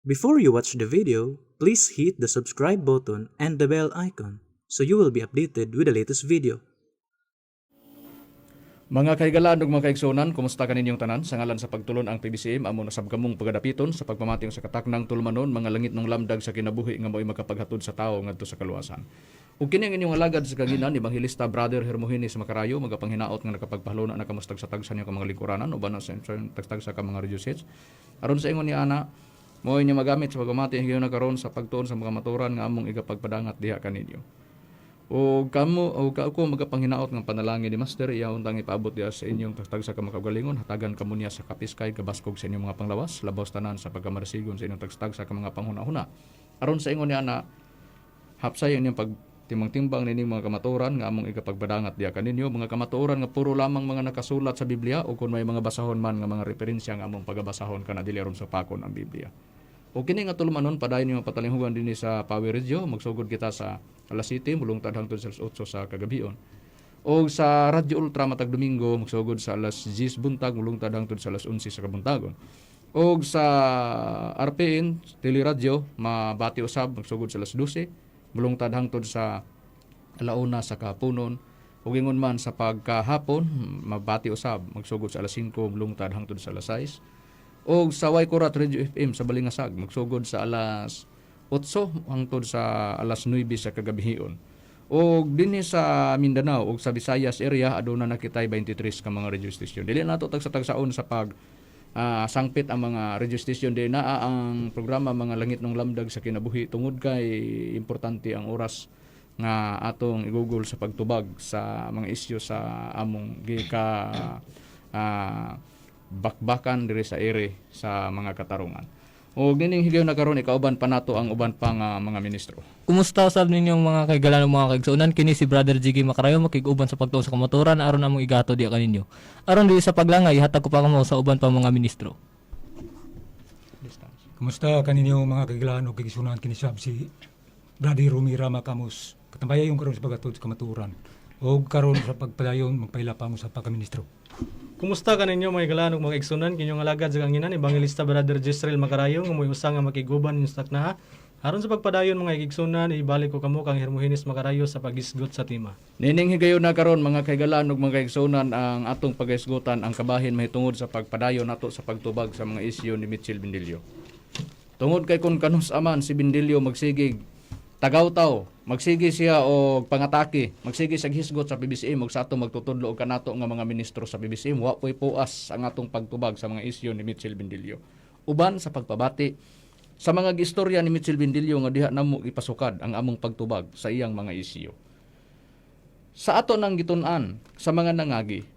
Before you watch the video, please hit the subscribe button and the bell icon so you will be updated with the latest video. Mga kahigalaan ug mga kaigsuonan, kumusta kaninyong tanan? Sa ngalan sa pagtulon ang PBCM, amo nasab kamong pagadapiton sa pagpamati sa kataknang tulumanon, Mga Langit ng Lamdag sa Kinabuhi, nga mo'y makapaghatod sa tawo ngadto sa kaluwasan. Ug kini ang inyong alagad sa kaginan, Ebanghelista Brother Hermogenes Makarayo, magapanghinaot nga nakapagpahaluna na kamo sa tagsa niyo ka mga lingkuranan uban na sa tagsa ka mga radio sets. Aron sa ingon ni ana, mao inyo magamit sa pagpamati higayon na karon sa pagtuon sa mga maturan nga among igapagpadangat diha kaninyo. O kamo o ka ako magapanghinaot ng panalangin ni Master iya untang ipaabot diha sa inyong tagsa ka mga kaugalingon, hatagan kamo niya sa kapiskay kabaskog sa inyong mga panglawas, labaw tanan sa pagkamarasigon sa inyong tagsa ka mga panghuna-huna, aron sa ingon niya na hapsay ang inyong pagtimbang-timbang nining mga kamatuoran nga among igapagpadangat diha kaninyo, mga kamatuoran nga puro lamang mga nakasulat sa Biblia o kung may mga basahon man nga mga referensya nga among pagabasahon kana dili aron supakon ang Biblia. O kini nga tulumanon, padayon yung patalinghugan dinhi sa Power Radio. Magsugod kita sa alas 7, mulungtad hangtod sa alas 8 sa kagabion. O sa Radyo Ultra matag Domingo, magsugod sa alas 10 buntag, mulungtad hangtod sa alas 11 sa kabuntagon. O sa RPN Teleradyo, mabati usab magsugod sa alas 12, mulungtad hangtod sa alauna sa kahaponon. Ug ingon man sa pagkahapon, mabati usab magsugod sa alas 5, mulungtad hangtod sa alas 6. O sa Waikurat Radio FM sa Balingasag, magsugod sa alas 8 hangtod sa alas 9 sa kagabihion. O dinhi sa Mindanao ug sa Visayas area, aduna na kitay 23 ka mga radio station. Dili nato tagsa-tagsaon sa pag sangpit ang mga radio station di naa ang programa Mga Langit ng Lamdag sa Kinabuhi, tungod kay importante ang oras nga atong igugol sa pagtubag sa mga isyu sa among gika bakbakan diri sa ere sa mga katarungan. O nining higayon na karon, ikauban pa nato ang uban pa nga mga ministro. Kumusta usab ninyong mga kaigalan ug mga kaigsuonan? Kini si Brother Jiggy Makarayo, makig-uban sa pagtuon sa kamatuoran aron among igato diha kaninyo. Aron dili sa paglangay, ihatag ko pa kamo sa uban pa mga ministro. Kumusta kaninyo, mga kahigalaan ug kaigsuonan? Kini sab si Brother Rumira Makamos. Katambayayon karon sa paghatod sa kamatuoran. O karon sa pagpadayon, magpaila pa mo sa pagkaministro. Kumusta kaninyo, mga higalaan ug mga igsunan? Kinyong alagad sa kanginan, Evangelista Brother Jezreel Makarayo, nga mo'y usa nga makiguban ninyo sa taknaa. Aron sa pagpadayon, mga igsunan, ibalik ko kamo kang Hermogenes Makarayo sa paghisgot sa tema. Nining higayon na karon, mga kahigalaan ug mga kaigsuonan, ang atong paghisgutan ang kabahin mahitungod sa pagpadayon nato sa pagtubag sa mga isyu ni Mitchell Bindilio. Tungod kay kung kanus aman si Bindilio magsigig tagawtaw, magsige siya og pangatake, magsige siya hisgot sa PBCM ug sa atong magtutudlo og kanato nga mga ministro sa PBCM, wa po'y puas ang atong pagtubag sa mga isyu ni Mitchell Bindilio. Uban sa pagpabati sa mga gistorya ni Mitchell Bindilio nga diha namo ipasukad ang among pagtubag sa iyang mga isyu. Sa ato nang gitun-an sa mga nangagi,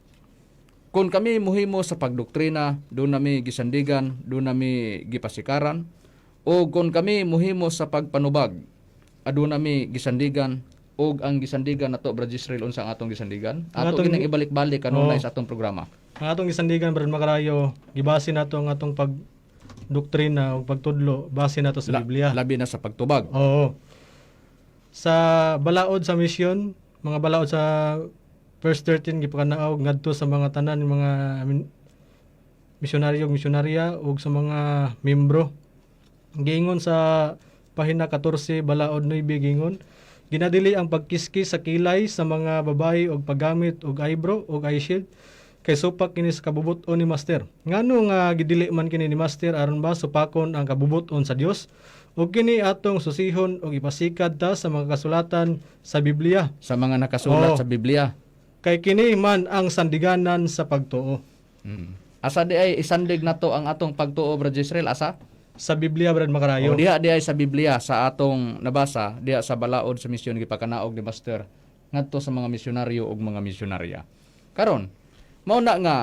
kung kami muhimo sa pagdoktrina, doon nami gisandigan, doon nami gipasikaran, o kung kami muhimo sa pagpanubag, aduna nami gisandigan, og ang gisandigan nato, Brad Israel, unsa ang atong gisandigan? Ang Ato ginang ibalik-balik kanunay sa atong programa. Ang atong gisandigan, Brad Makarayo, gibase nato ang atong pag doktrina o pagtudlo base nato sa Biblia. Labi na sa pagtubag. Oo. Sa balaod sa misyon, mga balaod sa verse 13, gipakanaog ngadto sa mga tanan mga misyonaryo ug misyonarya ug sa mga membro. Giingon sa pahina 14, balaod 9, giingon, ginadili ang pagkiskis sa kilay sa mga babae og paggamit og eyebrow og eye shield kay supak kini sa kabubut-on ni Master. Ngano nga gidili man kini ni Master? Aron ba supakon ang kabubut-on sa Dios? Ug kini atong susihon ug ipasikad ta sa mga kasulatan sa Biblia. Sa mga nakasulat sa Biblia. Kay kini man ang sandiganan sa pagtuo. Asa di ay isandig nato ang atong pagtuo, Brad Israel? Asa? Sa Biblia, Brad Makarayo. O diha di ay sa Biblia, sa atong nabasa diha sa balaod sa misyon gipakanaog ni Master ngadto sa mga misyonaryo ug mga misyonarya. Karon, mao na nga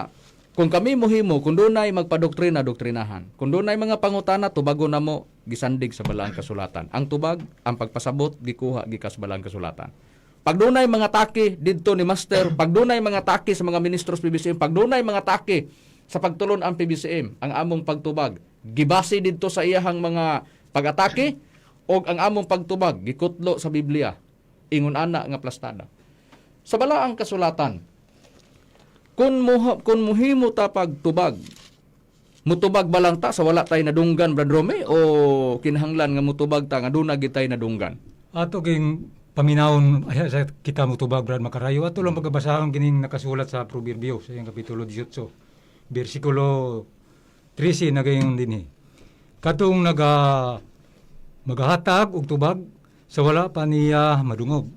kung kami mohimo, kung dunay magpadoktrina, doktrinahan. Kung dunay mga pangutana, tubagon namo gisandig sa balaang kasulatan. Ang tubag, ang pagpasabot gikuha gikas balaang kasulatan. Pag dunay mga taki didto ni Master, pag dunay mga taki sa mga ministros PBCM, pag dunay mga taki sa pagtulon ang PBCM, ang among pagtubag gibase didto sa iyahang mga pag-atake og ang among pagtubag gikutlo sa Biblia. Ingon ana nga plastada. Sa balaang kasulatan, kung muhimo ta pagtubag Mutubag ba lang ta sa wala tay nadunggan, Brad Rome, o kinahanglan nga mutubag ta nga duna gid tay nadunggan? Ato king paminawon ay sa kita mutubag, Brad Makarayo, ato lang pagkabasahon kining nakasulat sa Proverbio sa iyang kapitulo 18 bersikulo 13 nagayon dinhi. Katong magahatag og tubag sa wala pa niya madungog,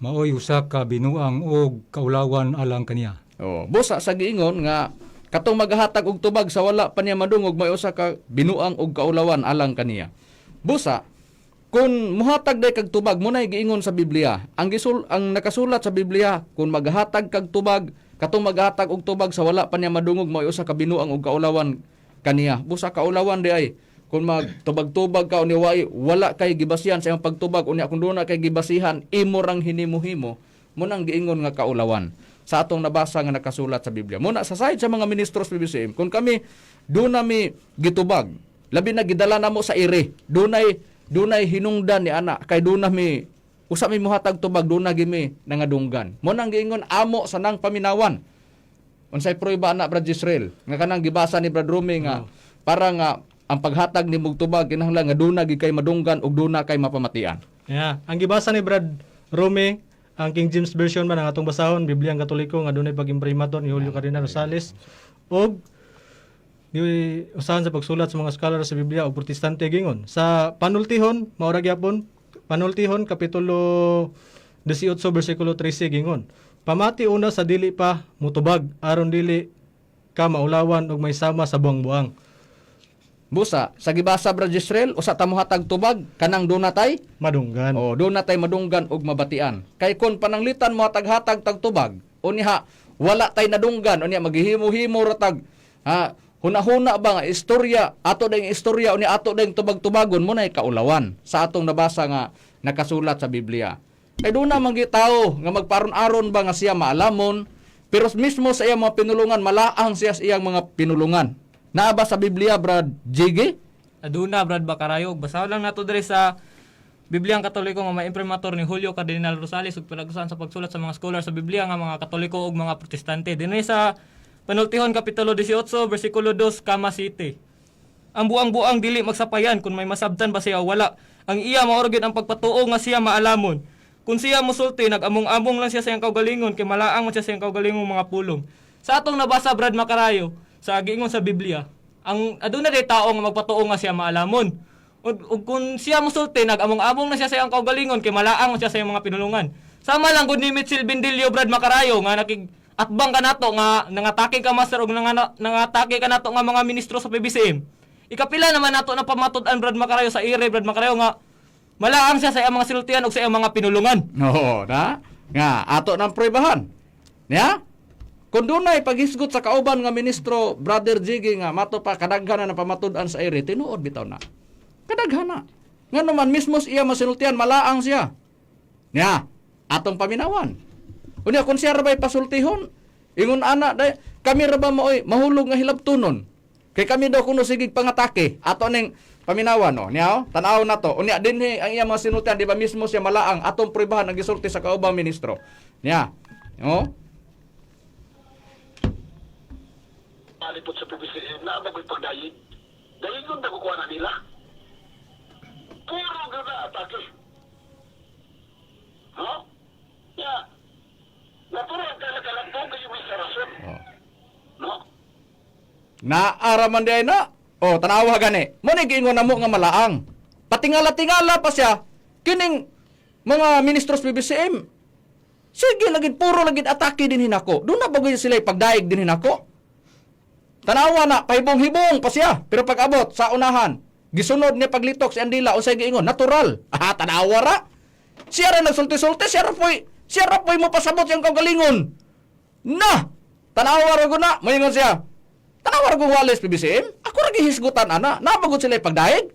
maoy usa ka binuang og kaulawan alang kaniya. Oh, busa sa giingon nga katong magahatag og tubag sa wala pa niya madungog may usa ka binuang og kaulawan alang kaniya. Busa kung muhatag day kag tubag mo nay giingon sa Biblia. Ang nakasulat sa Biblia kung maghatag kag tubag, katong maghatag og tubag sa wala pa niya madungog may usa ka binuang og kaulawan kaniya. Busa kaulawan di ay kung magtubag-tubag ka unya wala kay gibasihan sa imong pagtubag, unya kung duna kay gibasihan imo rang hinimuhimo mo nang giingon nga kaulawan sa atong nabasa nga nakasulat sa Biblia. Muna sa side sa mga ministros PBCM, kung kami doon nami gitubag, labi na gidala namo sa ire, dunay dunay hinungdan ni ana kay doon nami usa mi muhatag tubag doon na gimi nangadunggan. Mo nang giingon amo sa nang paminawan. Unsay prueba ana, Brad Israel, nga kanang gibasa ni Brad Rumi nga para nga ang paghatag ni tubag kinahanglan nga duna gid kay madunggan ug duna kay mapamatian? Yeah. Ang gibasa ni Brad Rome, ang King James Version man ang atong basahon, Biblia ang Katoliko nga dunay pag-imprimatur ni Julio Cardinal Rosales ug di usahan sa pagsulat sa mga scholar sa Biblia o Protestante gingon. Sa Panultihon, mao ra gyapon, Panultihon kapitulo 18 bersikulo 13 gingon. Pamati una sa dili pa mutubag aron dili ka maulawan og may sama sa buang-buang. Busa sa gibasa, Brad Israel, usa ta mohatag tubag kanang duna tay Madunggan. Oh, doon natay madunggan og mabatian. Kay kon pananglitan mo hatag-hatag tag tubag, unya wala tay nadunggan, unya maghihimo-himo ra tag ha, huna-huna ba nga istorya, ato dayng istorya unya ato dayng tubag-tubagon mo nay kaulawan sa atong nabasa nga nakasulat sa Biblia. Kay doon na man tao nga magparon-aron ba nga siya maalamon, pero mismo sa iyang mga pinulungan malaang siya sa iyang mga pinulungan. Naa ba sa Biblia, Brad Jiggy? Aduna, Brad Bakarayo. Basahon lang nato diri sa Biblia ang Katoliko nga may imprimatur ni Julio Cardinal Rosales ug pinagusahan sa pagsulat sa mga scholar sa Biblia nga mga Katoliko ug mga Protestante. Dinhi sa Panultihon kapitulo 18 bersikulo 2 kama City. Ang buang-buang dili magsapayan kung may masabtan ba siya o wala. Ang iya mao ra gyud ang pagpatuo nga siya maalamon. Kung siya mosulti, nag-among-among lang siya sa iyang kaugalingon kay malaang man siya sa iyang kaugalingong mga pulong. Sa atong nabasa, Brad Makarayo, sa giingon sa Biblia, ang aduna day tao nga magpatuo nga siya maalamon. Ug kung siya mosulti, nag-among-among na siya sa iyang kaugalingon kay malaang man siya sa iyang mga pinulungan. Sama lang gud ni Mitchell Bendillo, Brad Makarayo, nga nakig atbang ka nato nga nangatake ka master ug nangatake ka nato nga mga ministro sa PBCM. Ikapila naman nato na pamatud-an, Brad Makarayo, sa ire, Brad Makarayo, nga malaang siya sa iyang mga sinultian ug sa iyang mga pinulungan. Oo, na nga ato nang pruebahan. Nya? Kung dunay paghisgot sa kauban nga ministro, Brother Jiggy, nga mato pa kadaghan na napamatud-an sa ere, tinuod bitaw na. Kadaghan na. Nga naman mismo sa iya masinultian malaang siya. Nya, atong paminawan. Unya kung siya ra ba'y pasultihon, ingon ana day, kami ra ba maoy mahulog nga hilabtunon? Kay kami daw kuno sigig pangatake, ato ning paminawan oh. Niya oh, tan-aw na to. Unya dinhi ang iya mga sinultian, di ba mismo siya malaang, atong pruebahan ang gisulti sa kaubang ministro. Niya. Oh. Palipot sa PBCM na magoy pagdayig. Dayigon na kukuha na nila. Puro gana atake. Ha? Ya. Napuro ang kalakalang kayo may sarason. Oh. No? Naara man di ay na. Oh, tanawa gani. Mo ni giingon namo nga malaang. Patingala-tingala pa siya kining mga ministros PBCM. Sige lagi puro lagi atake din hinako. Doon na bagoy sila pagdaig din hinako. Tanawa na pahibong-hibong pa siya. Pero pag abot sa unahan, gisunod niya paglitok si Andila unsay giingon? Natural. Ah, tanawa ra. Siya ra nagsulti-sulti, siya ra poy mo pasabot siyang kaugalingon. Na! Tanawa ra gud na, moingon siya. Tanawa ra kung walis PBCM, ako ra gihisgutan ana, nabagod sila pagdaig.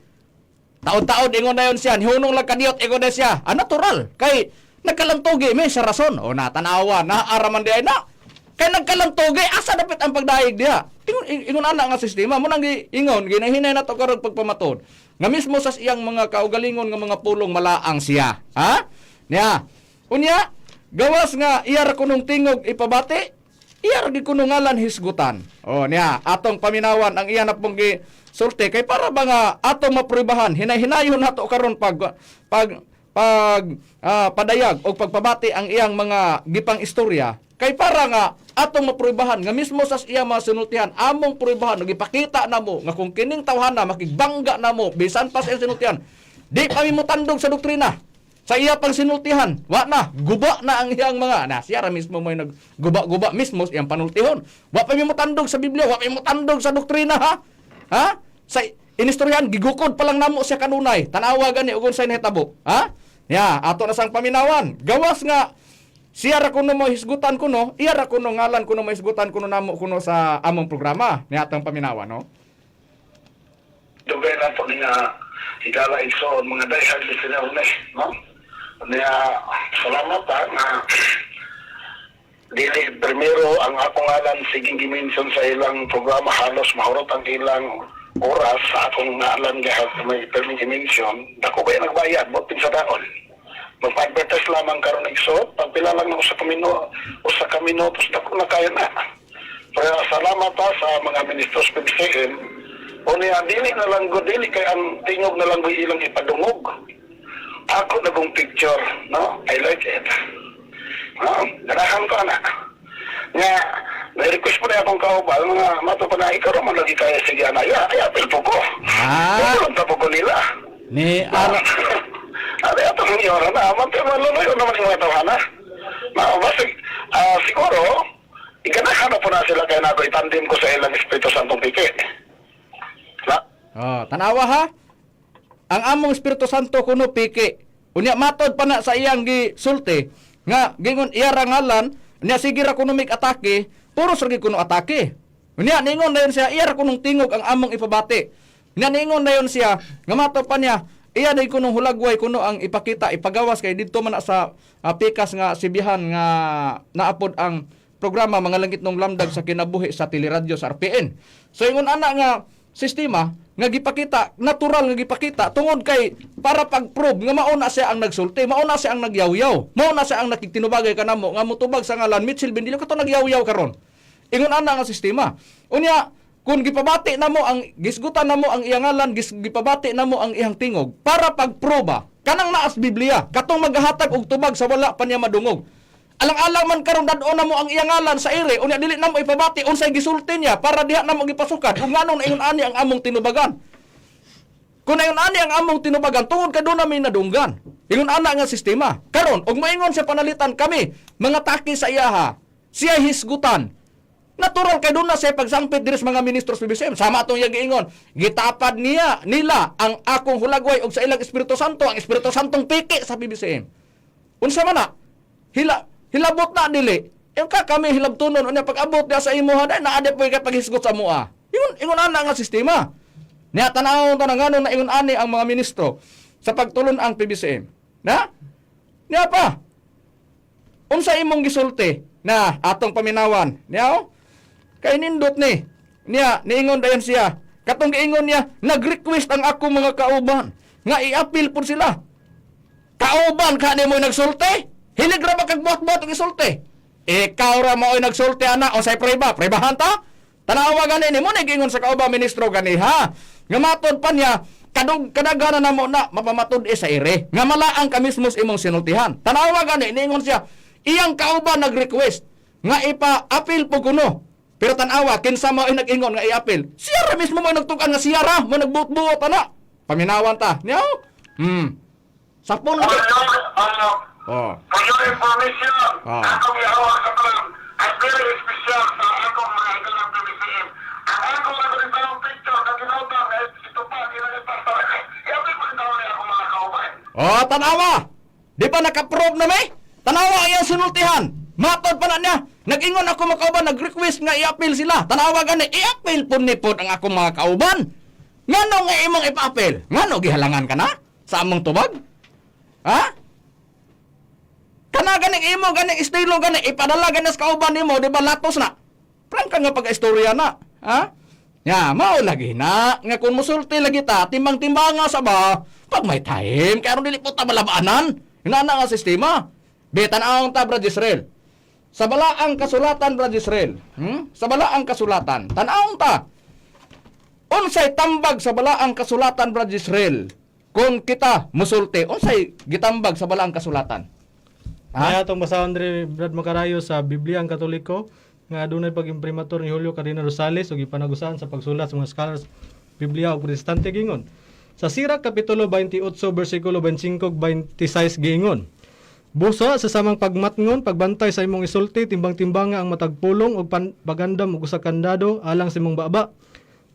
Taon-taon ingon na yon siya, nihunong lang kadiyot ingon na siya. Ah, natural. Kay nagkalantugi may sa rason. O na tanawa, na araman di ay na. Kay nagkalantugi, asa dapit ang pagdaig diha? Ingon ingon ana nga sistema mo nang ingon ginahinay na to karon pagpamatod. Nga mismo sa iyang mga kaugalingon nga mga pulong malaang siya. Ha? Niya. Unya, gawas nga iya ra kunong tingog ipabati. Iya ra gid kuno ngalan hisgutan. Oh niya, atong paminawan ang iya na pong gi sulti kay para ba nga atong mapruibahan, hinay-hinayon nato karon pag pag pag padayag o pagpabati ang iyang mga gipang istorya kay para nga atong mapruibahan nga mismo sa iya mga sinultihan, among pruibahan ug ipakita namo nga kung kining tawhana makigbangga namo bisan pa sa iyang sinultihan, di pa mi motandog sa doktrina sa iya pang sinultihan. Wa na, guba na ang iyang mga na siya ra mismo may nagguba-guba mismo sa iyang panultihon. Wa pa mi motandog sa Biblia, wa pa mi motandog sa doktrina, ha ha sa inistoryahan, gigukod pa lang namo siya kanunay. Tanawa gani ug unsay nahitabo, ha. Ya, ato na sang paminawan, gawas nga siya ra kuno mo hisgutan kuno, iya ra kuno ngalan kuno mo hisgutan kuno namo kuno sa among programa ni atong paminawan, no. Dugay na po nga higala igsoon, mga diehard listener ni, no? Niya, salamat ha, nga dili primero ang akong ngalan sige gimension sa ilang programa, halos mahurot ang ilang oras sa akong ngalan gahap may perming gimension. Dako kay nagbayad botin sa taon, magpa-advertise lamang karon igsoon, pagpila lang ng usa ka minuto, dako na kayo na. Pero salamat ha sa mga ministros PBCM. O niya, dili na lang go, dili kay ang tingog na lang go ilang ipadungog. Ako na kong picture, no? I like it. No? Ganahan ko na. Nga, na-request po na akong kaubal, nga mato pa na ikaw raman lagi kaya sige ana, ya, ay apil po ko. Ah. Ito po ko nila. Ni ara. Ari ato ng iyora na, mati maluloy naman yung mga tawhana. Na, basta, siguro, iganahan na po na sila kaya na ako itandim ko sa ilang Espiritu Santong piki. Na, Oh, tanawa ha. Ang among Espiritu Santo kuno piki. Unya matod pa na sa iyang gisulti nga gingon iya ra ngalan niya, sige ra kuno mig atake, puros ra gid kuno atake. Unya ningon dayon siya iya ra kunong tingog ang among ipabati. Unya ningon dayon siya nga matod pa niya iya day kunong hulagway kuno ang ipakita ipagawas kay didto man na sa pikas nga sibihan nga naapod ang programa Mga Langit nung Lamdag sa Kinabuhi sa teleradyo sa RPN. So ingon ana nga sistema nga gipakita, natural nga gipakita tungod kay para pag-prove nga mauna siya ang nagsulti, mauna siya ang nagyawyaw, mauna siya ang nakigtinubagay kanamo nga motubag sa ngalan Mitchell Bendillo kato nagyawyaw karon. Ingon ana nga sistema. Unya kung gipabati namo ang gisgutan namo ang iyang ngalan, gipabati namo ang iyang tingog para pagproba kanang naas Biblia katong magahatag og tubag sa wala pa niya madungog. Alang-alang man karon dad-on namo ang iyang ngalan sa ere, unya dili namo ipabati unsay gisulti niya para diha namo gipasukan ug nganong naingon ani ang among tinubagan. Kung naingon ani ang among tinubagan tungod kay doon namin nadunggan. Ingon ana nga sistema. Karon og moingon siya panalitan kami mga taki sa iyaha, siya hisgutan. Natural kay doon na siya pagsangpit diri sa mga ministros PBCM. Sama atong iyang giingon, gitapad niya nila ang akong hulagway og sa ilang Espiritu Santo, ang Espiritu Santong piki sa PBCM. Unsa man na? Hilabot na dili. Yung ka kami hilabtunon unya pag-abot niya sa imo ha, dai naa po kay paghisgot sa mua. Ingon ingon ana nga sistema. Niya tan-awon ta na ngano na ingon ani ang mga ministro sa pagtulon ang PBCM. Na? Niya pa. Unsa imong gisulti na atong paminawan? Niya oh? Kay nindot ni. Niya niingon dayon siya. Katong giingon niya, nag-request ang ako mga kauban nga i-appeal pud sila. Kauban ka ni mo nagsulti? Hilig ra ba kag buhat-buhat og isulti? Ikaw ra mo nagsulti ana o say preba, prebahan ta? Tanawa gani ni mo nagingon sa kauban ministro gani ha. Nga matod pa niya kadug kadaghanan na mo na mapamatud e sa ire. Nga malaang ka mismo sa imong sinultihan. Tanawa gani niingon siya iyang kauban nag-request nga ipa-appeal po kuno. Pero tanawa kinsa mao nag-ingon nga i-appeal? Siya ra mismo mo nagtukan nga siya ra mo nagbuot-buot ana. Paminawan ta. Niyaw? Sapol For lagi. your, Oh. for your information, akong ihawak sa taon, ay very special sa akong mga idol ng PBCM. Ang akong mga picture na ginutang, eh, ito pa, ginagita sa akin. Yabi ko rin akong mga kauban. Oh, tanawa. Di ba naka-prove na may? Tanawa ang iyang sinultihan. Matod pa na niya. Nag-ingon ako mga kauban, nag-request nga i-appeal sila. Tanawa gani, i-appeal po ni pod ang akong mga kauban. Ngano nga imong ipa-appeal? Ngano gihalangan ka na sa among tubag? Ha? Kana ganing imo ganing estilo gani ipadala gani sa kauban nimo, di ba latos na? Prangka nga pag-istorya na, ha? Ya, mao lagi na nga kung musulti lagi ta, timbang-timbanga sa ba, pag may time, kaya dili po ta malabanan. Inana nga sistema. Be tan-awon ta, Brad Israel. Sa balaang kasulatan, Brad Israel. Sa balaang kasulatan. Tan-awon ta. Unsay tambag sa balaang kasulatan, Brad Israel? Kung kita musulti, unsay gitambag sa balaang kasulatan? Ha? Kaya atong basahon diri, Brad Makarayo, sa Biblia ang Katoliko nga adunay pag-imprimatur ni Julio Cardinal Rosales ug gipanagusan sa pagsulat sa mga scholars Biblia ug Protestante gingon. Sa Sirach kapitulo 28 bersikulo 25 ug 26 giingon. Busa sa samang pagmatngon, pagbantay sa imong isulti, timbang-timbanga ang matag pulong ug pagandam og usa kandado alang sa imong baba.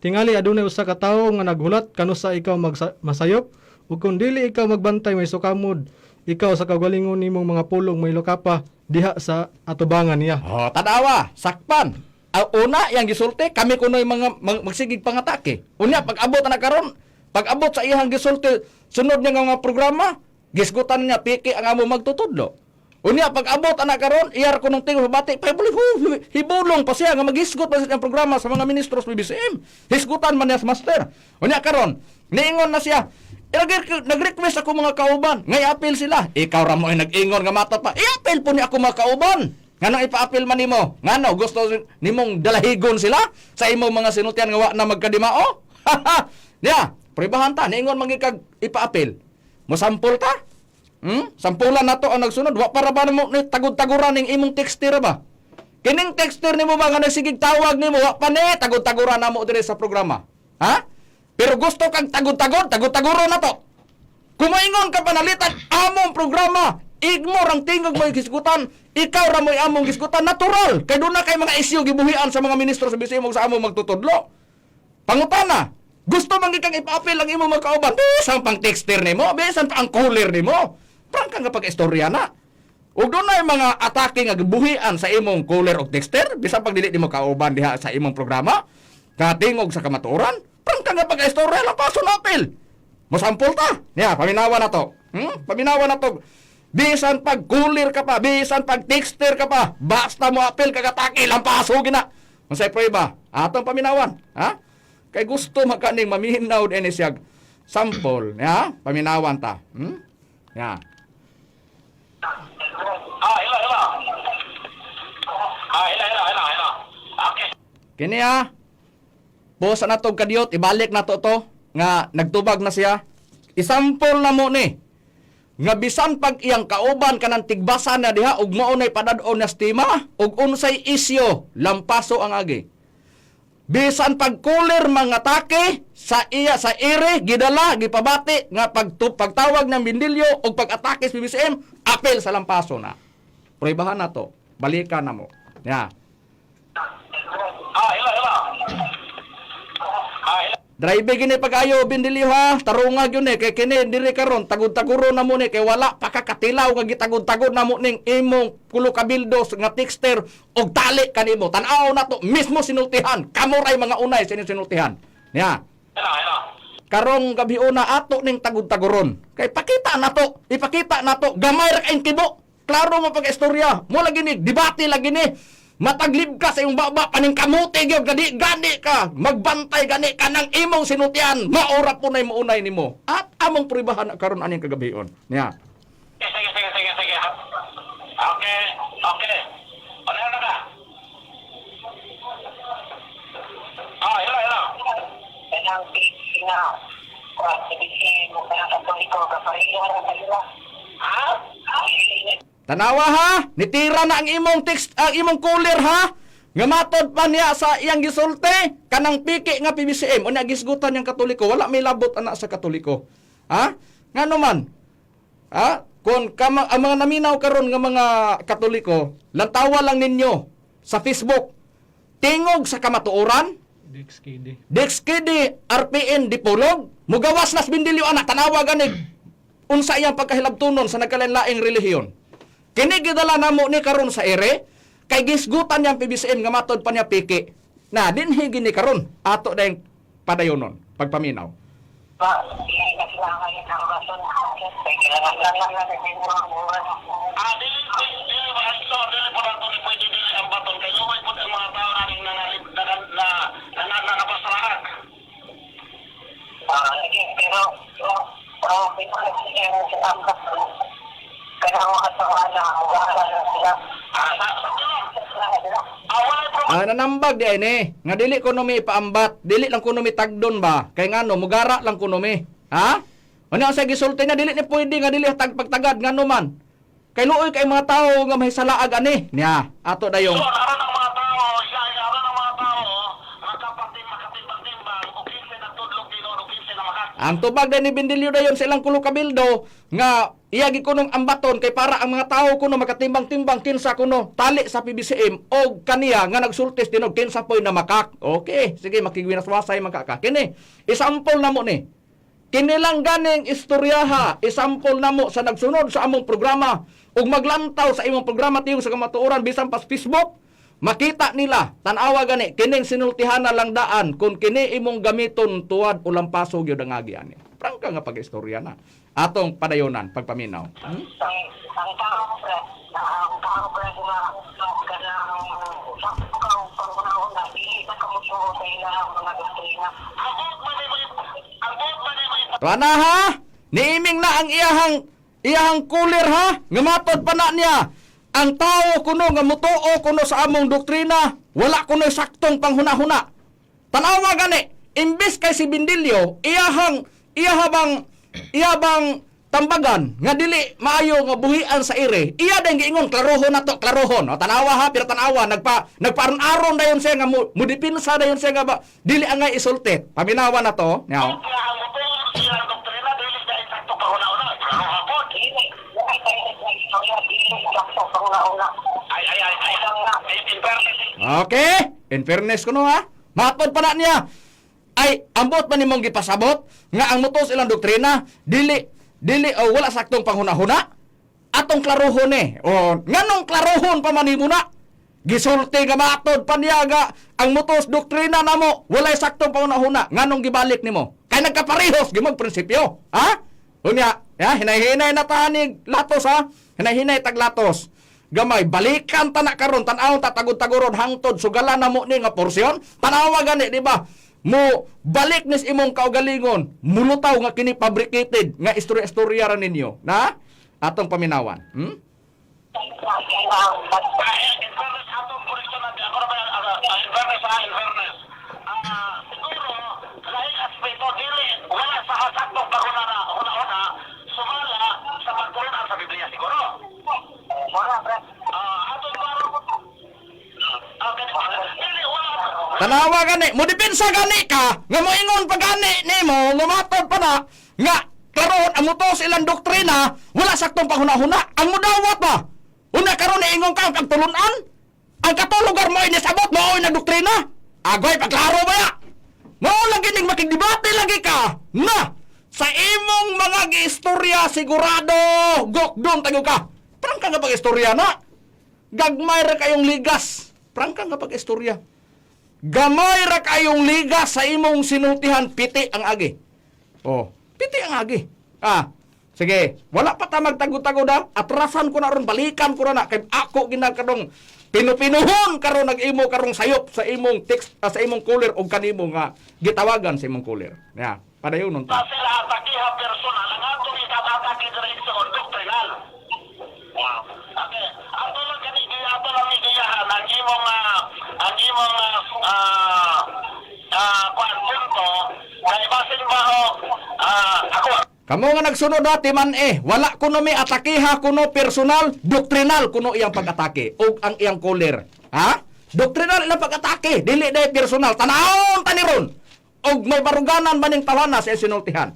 Tingali adunay usa ka tawo nga naghulat kanusa ikaw masayop ug kun dili ikaw magbantay may sukamod ikaw sa kaugalingon nimong mga pulong may lokapa diha sa atubangan niya. Oh, tanawa, sakpan. Ang una yang gisulti, kami kuno'y mga magsigig pangatake. Unya pag abot na karon, pag abot sa iyang gisulti, sunod niya nga mga programa, gisgutan niya piki ang amo magtutudlo. Unya pag abot ana karon, iyar ko nung tingog bati, pahibuli hibulong pa siya nga magisgot pa sa iyang programa sa mga ministros BBCM. Hisgutan man niya sa master. Unya karon, niingon na siya, nag-request ako mga kauban, ngay apil sila. Ikaw ra mo ay nag-ingon nga mata pa. I-apil po ni ako mga kauban. Nganong ipa-apil man nimo? Ngano gusto nimong dalahigon sila sa imong mga sinultian nga wa na magkadimao? Niya, pribahan ta niingon man gyud kag ipa-apil. Mosampol ta? Sampulan nato ang nagsunod. Wa para ba nimo ni tagud-taguran ning imong texter ba? Kining texter nimo ba nga nagsigig tawag nimo wa pa ni tagud-taguran namo diri sa programa. Ha? Pero gusto kag tagud-tagod, tagud-taguron na to. Kumaingon ka panalitan among programa, ignore ang tingog mo gisgutan, ikaw ra mo'y among gisgutan natural. Kay doon na kay mga isyu gibuhian sa mga ministro sa BCM ug sa among magtutudlo. Pangutana, gusto man gid kang ipa-apil ang imong mga kauban, bisan pang texter nimo, bisan pa ang caller nimo. Prangka nga pag-istorya na. Ug dunay mga atake nga gibuhian sa imong caller og texter, bisan pag dili nimo kauban diha sa imong programa, katingog sa kamatuoran, prangka nga pag-istorya lang paso na apil. Mosampol ta. Niya, paminawa na to. Paminawa na to. Bisan pag cooler ka pa, bisan pag texter ka pa, basta mo apil kagatake lampaso gina. Unsay prueba? Atong paminawan, ha? Kay gusto makaning maminaw din siya sample, ya? Paminawan ta. Ya. Ah, hello, hello. Ah, hello, hello, hello, hello. Okay. Kini ha. Bosa na to kadiyot, ibalik na to to nga nagtubag na siya. Isampol na mo ni. Nga bisan pag iyang kauban kanang tigbasa na diha ug mao nay padad-on na stima ug unsay isyo lampaso ang agi. Bisan pag cooler mga take sa iya sa ere gidala gipabati nga pagtawag ng bindilyo ug pag-atake sa BBCM apel sa lampaso na. Pruebahan na to. Balikan na mo. Ya. Ah, hello, hello. Ah, hello. Drive gini pag-ayo bindilyo ha, tarungag yun eh kay kini diri karon tagud-taguro na mo ni kay wala pa ka katilaw nga gitagud-tagud na mo ning imong kulo kabildo nga texter og tali kanimo. Tan-aw na to mismo sinultihan. Kamo ray mga unay sa inyong sinultihan. Nya. Hello, hello. Karong gabi una ato ning tagud-taguron. Kay pakita na to, ipakita na to gamay ra kayong kibo. Klaro mo pag-istorya. Mo lagi ni debate lagi ni. Mataglib ka sa imong baba paning kamote gyud gani gani ka magbantay gani ka ng imong sinultian maora po nay mounay nimo at among pribahan na karon aning kagabion niya. Sige, sige, sige, sige. Okay, okay. Ano na ka? Ah, hello, hello. Kanang na kuan sa BCM mo kanang Katoliko kapareho ra kanila. Ha? Tanawa ha, nitira na ang imong text, ang imong caller ha. Nga matod pa niya sa iyang gisulti kanang piki nga PBCM unya gisgutan niyang Katoliko, wala may labot ana sa Katoliko. Ha? Ngano man? Ha? Kung kama, ang mga naminaw karon nga mga Katoliko, lantawa lang ninyo sa Facebook. Tingog sa kamatuoran, DXKD. DXKD RPN Dipolog, mugawas nas bindilyo anak tanawa ganig unsa iyang pagkahilabtunon sa nagkalain-laing relihiyon. Kini gidala namo ni karon sa ere kay gisgutan niyang PBCM nga matod pa niya piki. Na dinhi gini karon ato dayong padayonon pagpaminaw. Ba, dili na sila ngayon ang rason. Kay kailangan lang lang na siguro ang oras. Ah, dili, dili, dili, maestro, dili po nato ni pwede dili ang baton. Kay luway po ang mga tao naning nanalib, na, na, na, na, na, napasaraag. Ah, sige, pero pero sila sa kanang mga tao na wala na sila. Walay problema. Ah, nanambag di ay ni. Nga dili kuno mi paambat, dili lang kuno mi tagdon ba. Kay ngano mugara lang kuno mi. Ha? Ano ang sa gisulti na dili ni pwede nga dili tag pagtagad ngano man. Kay luoy kay mga tawo nga mahisalaag ani. Niya, ato dayong. So, aron ang mga tao, siya aron ang mga tao, makapatim, makatimbang-timbang, o kinsa nagtudlog Ginoo, o kinsa na makat. Ang tubag din ni Bindilyo dayon sa ilang kulo kabildo nga iya gi kunong ambaton kay para ang mga tawo kuno makatimbang-timbang kinsa kuno tali sa PBCM og kaniya nga nagsultis dinog kinsa poy na makak. Okay, sige, makigwinaswasay man ka ka. Kini, isampol na mo ni. Kini lang ganing istoryaha, isampol namo sa nagsunod sa among programa ug maglantaw sa imong programa tiyong sa kamatuoran bisan pas Facebook. Makita nila, tan-awa gani, kining sinultihana lang daan kung kini imong gamiton tuwad o lampaso gyud ang agi ani. Prangka nga pag-istorya na. Atong padayonan pagpaminaw. Ang tao, Brad, na ang tao, Brad, nga kanang sa ka pangunahon na dili ba kamutuo sa ilang mga doktrina. Ang buot man ni mo, ang buot man ni mo. Tuwa na ha? Niiming na ang iyahang iyahang kulir ha? Nga matod pa na niya. Ang tao kuno nga mutuo kuno sa among doktrina, wala kuno saktong panghuna-huna. Tanawa gani, imbes kay si Bindilyo, iyahang iyahabang iyabang tambagan nga dili maayo nga buhian sa ire. Iya din giingon klarohon nato, klarohon. O tanawa ha, pero tanawa nagpaaron-aron dayon siya nga mudipinsa dayon siya nga ba, dili angay isulti. Paminawa na to. Nyaw. Nga ang mutuo siya ang doktrina, dili na eksakto pahuna-una. Klaro hapon. Dili, wala tayo na istorya, dili sakto pangunahuna. Ay, ay, ay, ay, ay, in fairness, Okay? In fairness kuno ha. Matod pa na niya. Ay, ambot man nimong gipasabot nga ang mutos ilang doktrina dili dili o wala saktong panghuna-huna. Atong klarohon eh. O nganong klarohon pa man nimo na? Gisulti nga matod pa niya nga ang mutos doktrina namo walay saktong panghuna-huna. Nganong gibalik nimo? Kay nagkaparehos gimong prinsipyo. Ha? Unya, ya, hinay-hinay na tanig latos ha. Hinay-hinay taglatos. Gamay balikan ta na karon tan-aw ta tagud-taguron hangtod sugala na mo ni nga porsyon. Tan-awa gani di ba? Mo balik nis imong kaugalingon, mulutaw nga kini fabricated nga istorya-istorya ra ninyo, na? Atong paminawan. Ay, in fairness, atong koreksyon na, ako na ba, in fairness, ha, in fairness. Siguro, lahing aspeto, dili, wala sa hasaktong paguna-una, sumala sa pagtulunan sa Biblia, siguro. Wala, Brad. Atong klaro, ganito, dili, wala, Tanawa gani, mo depensa gani ka nga moingon pa gani nimo, lumatod pa na nga karon ang muto sa ilang doktrina wala saktong panghuna-huna, ang mudawat ba? Una karon niingon ka ang pagtulunan? Ang katulugar mo inisabot mo na doktrina? Agoy pagklaro ba ya? Mao lang gining makigdebate lagi ka na sa imong mga giistorya sigurado gokdon tayo ka. Prangka nga pag-istorya na. Gagmay ra kayong ligas. Prangka nga pag-istorya. Gamay ra kayong liga sa imong sinultihan, piti ang agi. Oh, piti ang agi. Ah, sige, wala pa ta magtago-tago da. Atrasan ko na ron, balikan ko na na kay ako ginagkarong pinupinuhon karon nag-imo karong sayop sa imong text sa imong caller og kanimo nga gitawagan sa imong caller. Ya, padayon nun ta. sa sila atakiha personal, ang atong ikatatake direksyon, doktrinal. Okay. Ato lang gani ato lang giyahan ang imong kuan punto kay basin ba ho ako. Kamo nga nagsunod dati man eh, wala kuno may atakiha kuno personal, doktrinal kuno iyang pag-atake og ang iyang caller. Ha? Doktrinal ilang pag-atake, dili day personal. Tanawon taniron. Og may baruganan maning tawana sa sinultihan.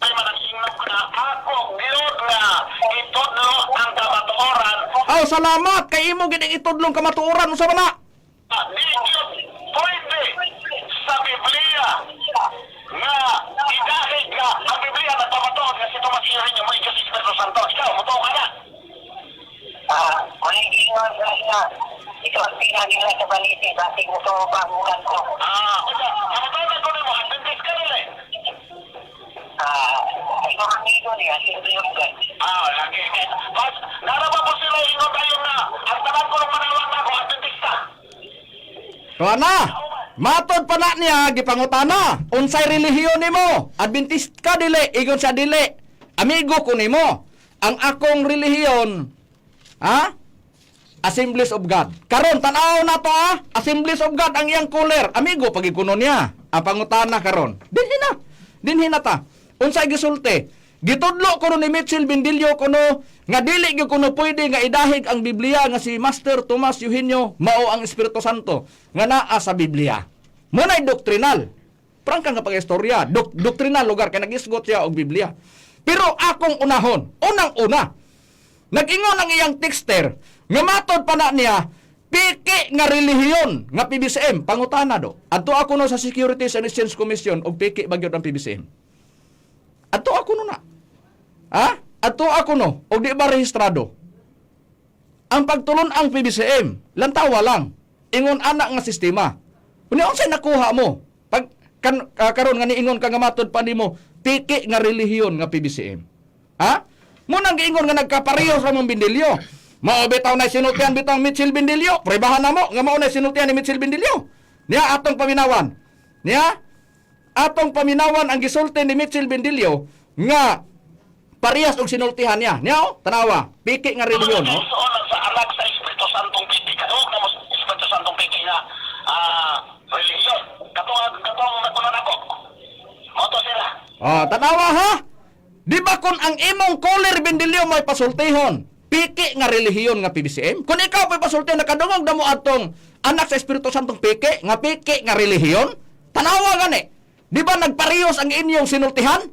Ay man ang ingnon ko na ako gyud nga itudlo ang kamatuoran. Aw, salamat kay imo gid ang itudlong kamatuoran unsa man na? Di gyud pwede sa Biblia nga idahig nga ang Biblia nagpamatuod nga si Tomas Irineo mo Diyos Espiritu Santo. Ikaw, mutuo ka na. May gingon, Brad, na ito ang pinagila sa baliti, basig mo to bangunan ko. Unya, kamatuoran ko nimo, Adventist ka nila eh. Imong amigo niya, siyempre yung God. Lagi. Mas, naraba po sila ingon tayo na ang tanan ko ng manawag na ako, Adventista. Tuwa na. Matod pa na niya gipangutana. Unsay relihiyon nimo? Adventist ka dili? Ingon siya dili. Amigo ko nimo. Ang akong relihiyon, ha? Assemblies of God. Karon tan-aw na to ah. Assemblies of God ang iyang caller. Amigo pag kuno niya. Ang pangutana karon. Dinhi na. Dinhi na ta. Unsay gisulti? Gitudlo kuno ni Mitchell Bindilio kuno nga dili gyud kuno pwede nga idahig ang Biblia nga si Master Tomas Eugenio mao ang Espiritu Santo nga naa sa Biblia. Muna'y doktrinal. Prangka nga pag-istorya, doktrinal lugar kay nagisgot siya og Biblia. Pero akong unahon, unang-una, nag-ingon ang iyang texter nga matod pa na niya piki nga relihiyon nga PBCM pangutana do. Adto ako no sa Securities and Exchange Commission og piki ba gyud ang PBCM. Adto ako no na. Ha? Adto ako no og di ba rehistrado. Ang pagtulon ang PBCM, lantawa lang. Ingon anak nga sistema. Unya unsay nakuha mo? Pag kan, karon nga niingon ka nga matod pa nimo piki nga relihiyon nga PBCM. Ha? Mo nang giingon nga nagkapareho sa mong Bindilyo. Mao bitaw na sinultian bitaw Mitchell Bindilyo. Pruebahan na mo nga mao na sinultian ni Mitchell Bindilyo. Niya atong paminawan. Niya atong paminawan ang gisulti ni Mitchell Bindilyo nga parehas og sinultihan niya. Niya oh, tanawa, piki nga relihiyon, no? Sa sa anak sa Espiritu Santong piki. Kadungog na mo sa Espiritu Santong piki nga relihiyon. Katong katong nakunan ako. Mao to sila. Ah, tanawa ha. Di ba kung ang imong caller Bindilyo may pasultihon, piki nga relihiyon nga PBCM? Kung ikaw may pasultihon nakadungog na mo atong anak sa Espiritu Santong piki nga relihiyon? Tanawa gani. Di ba nagparehos ang inyong sinultihan?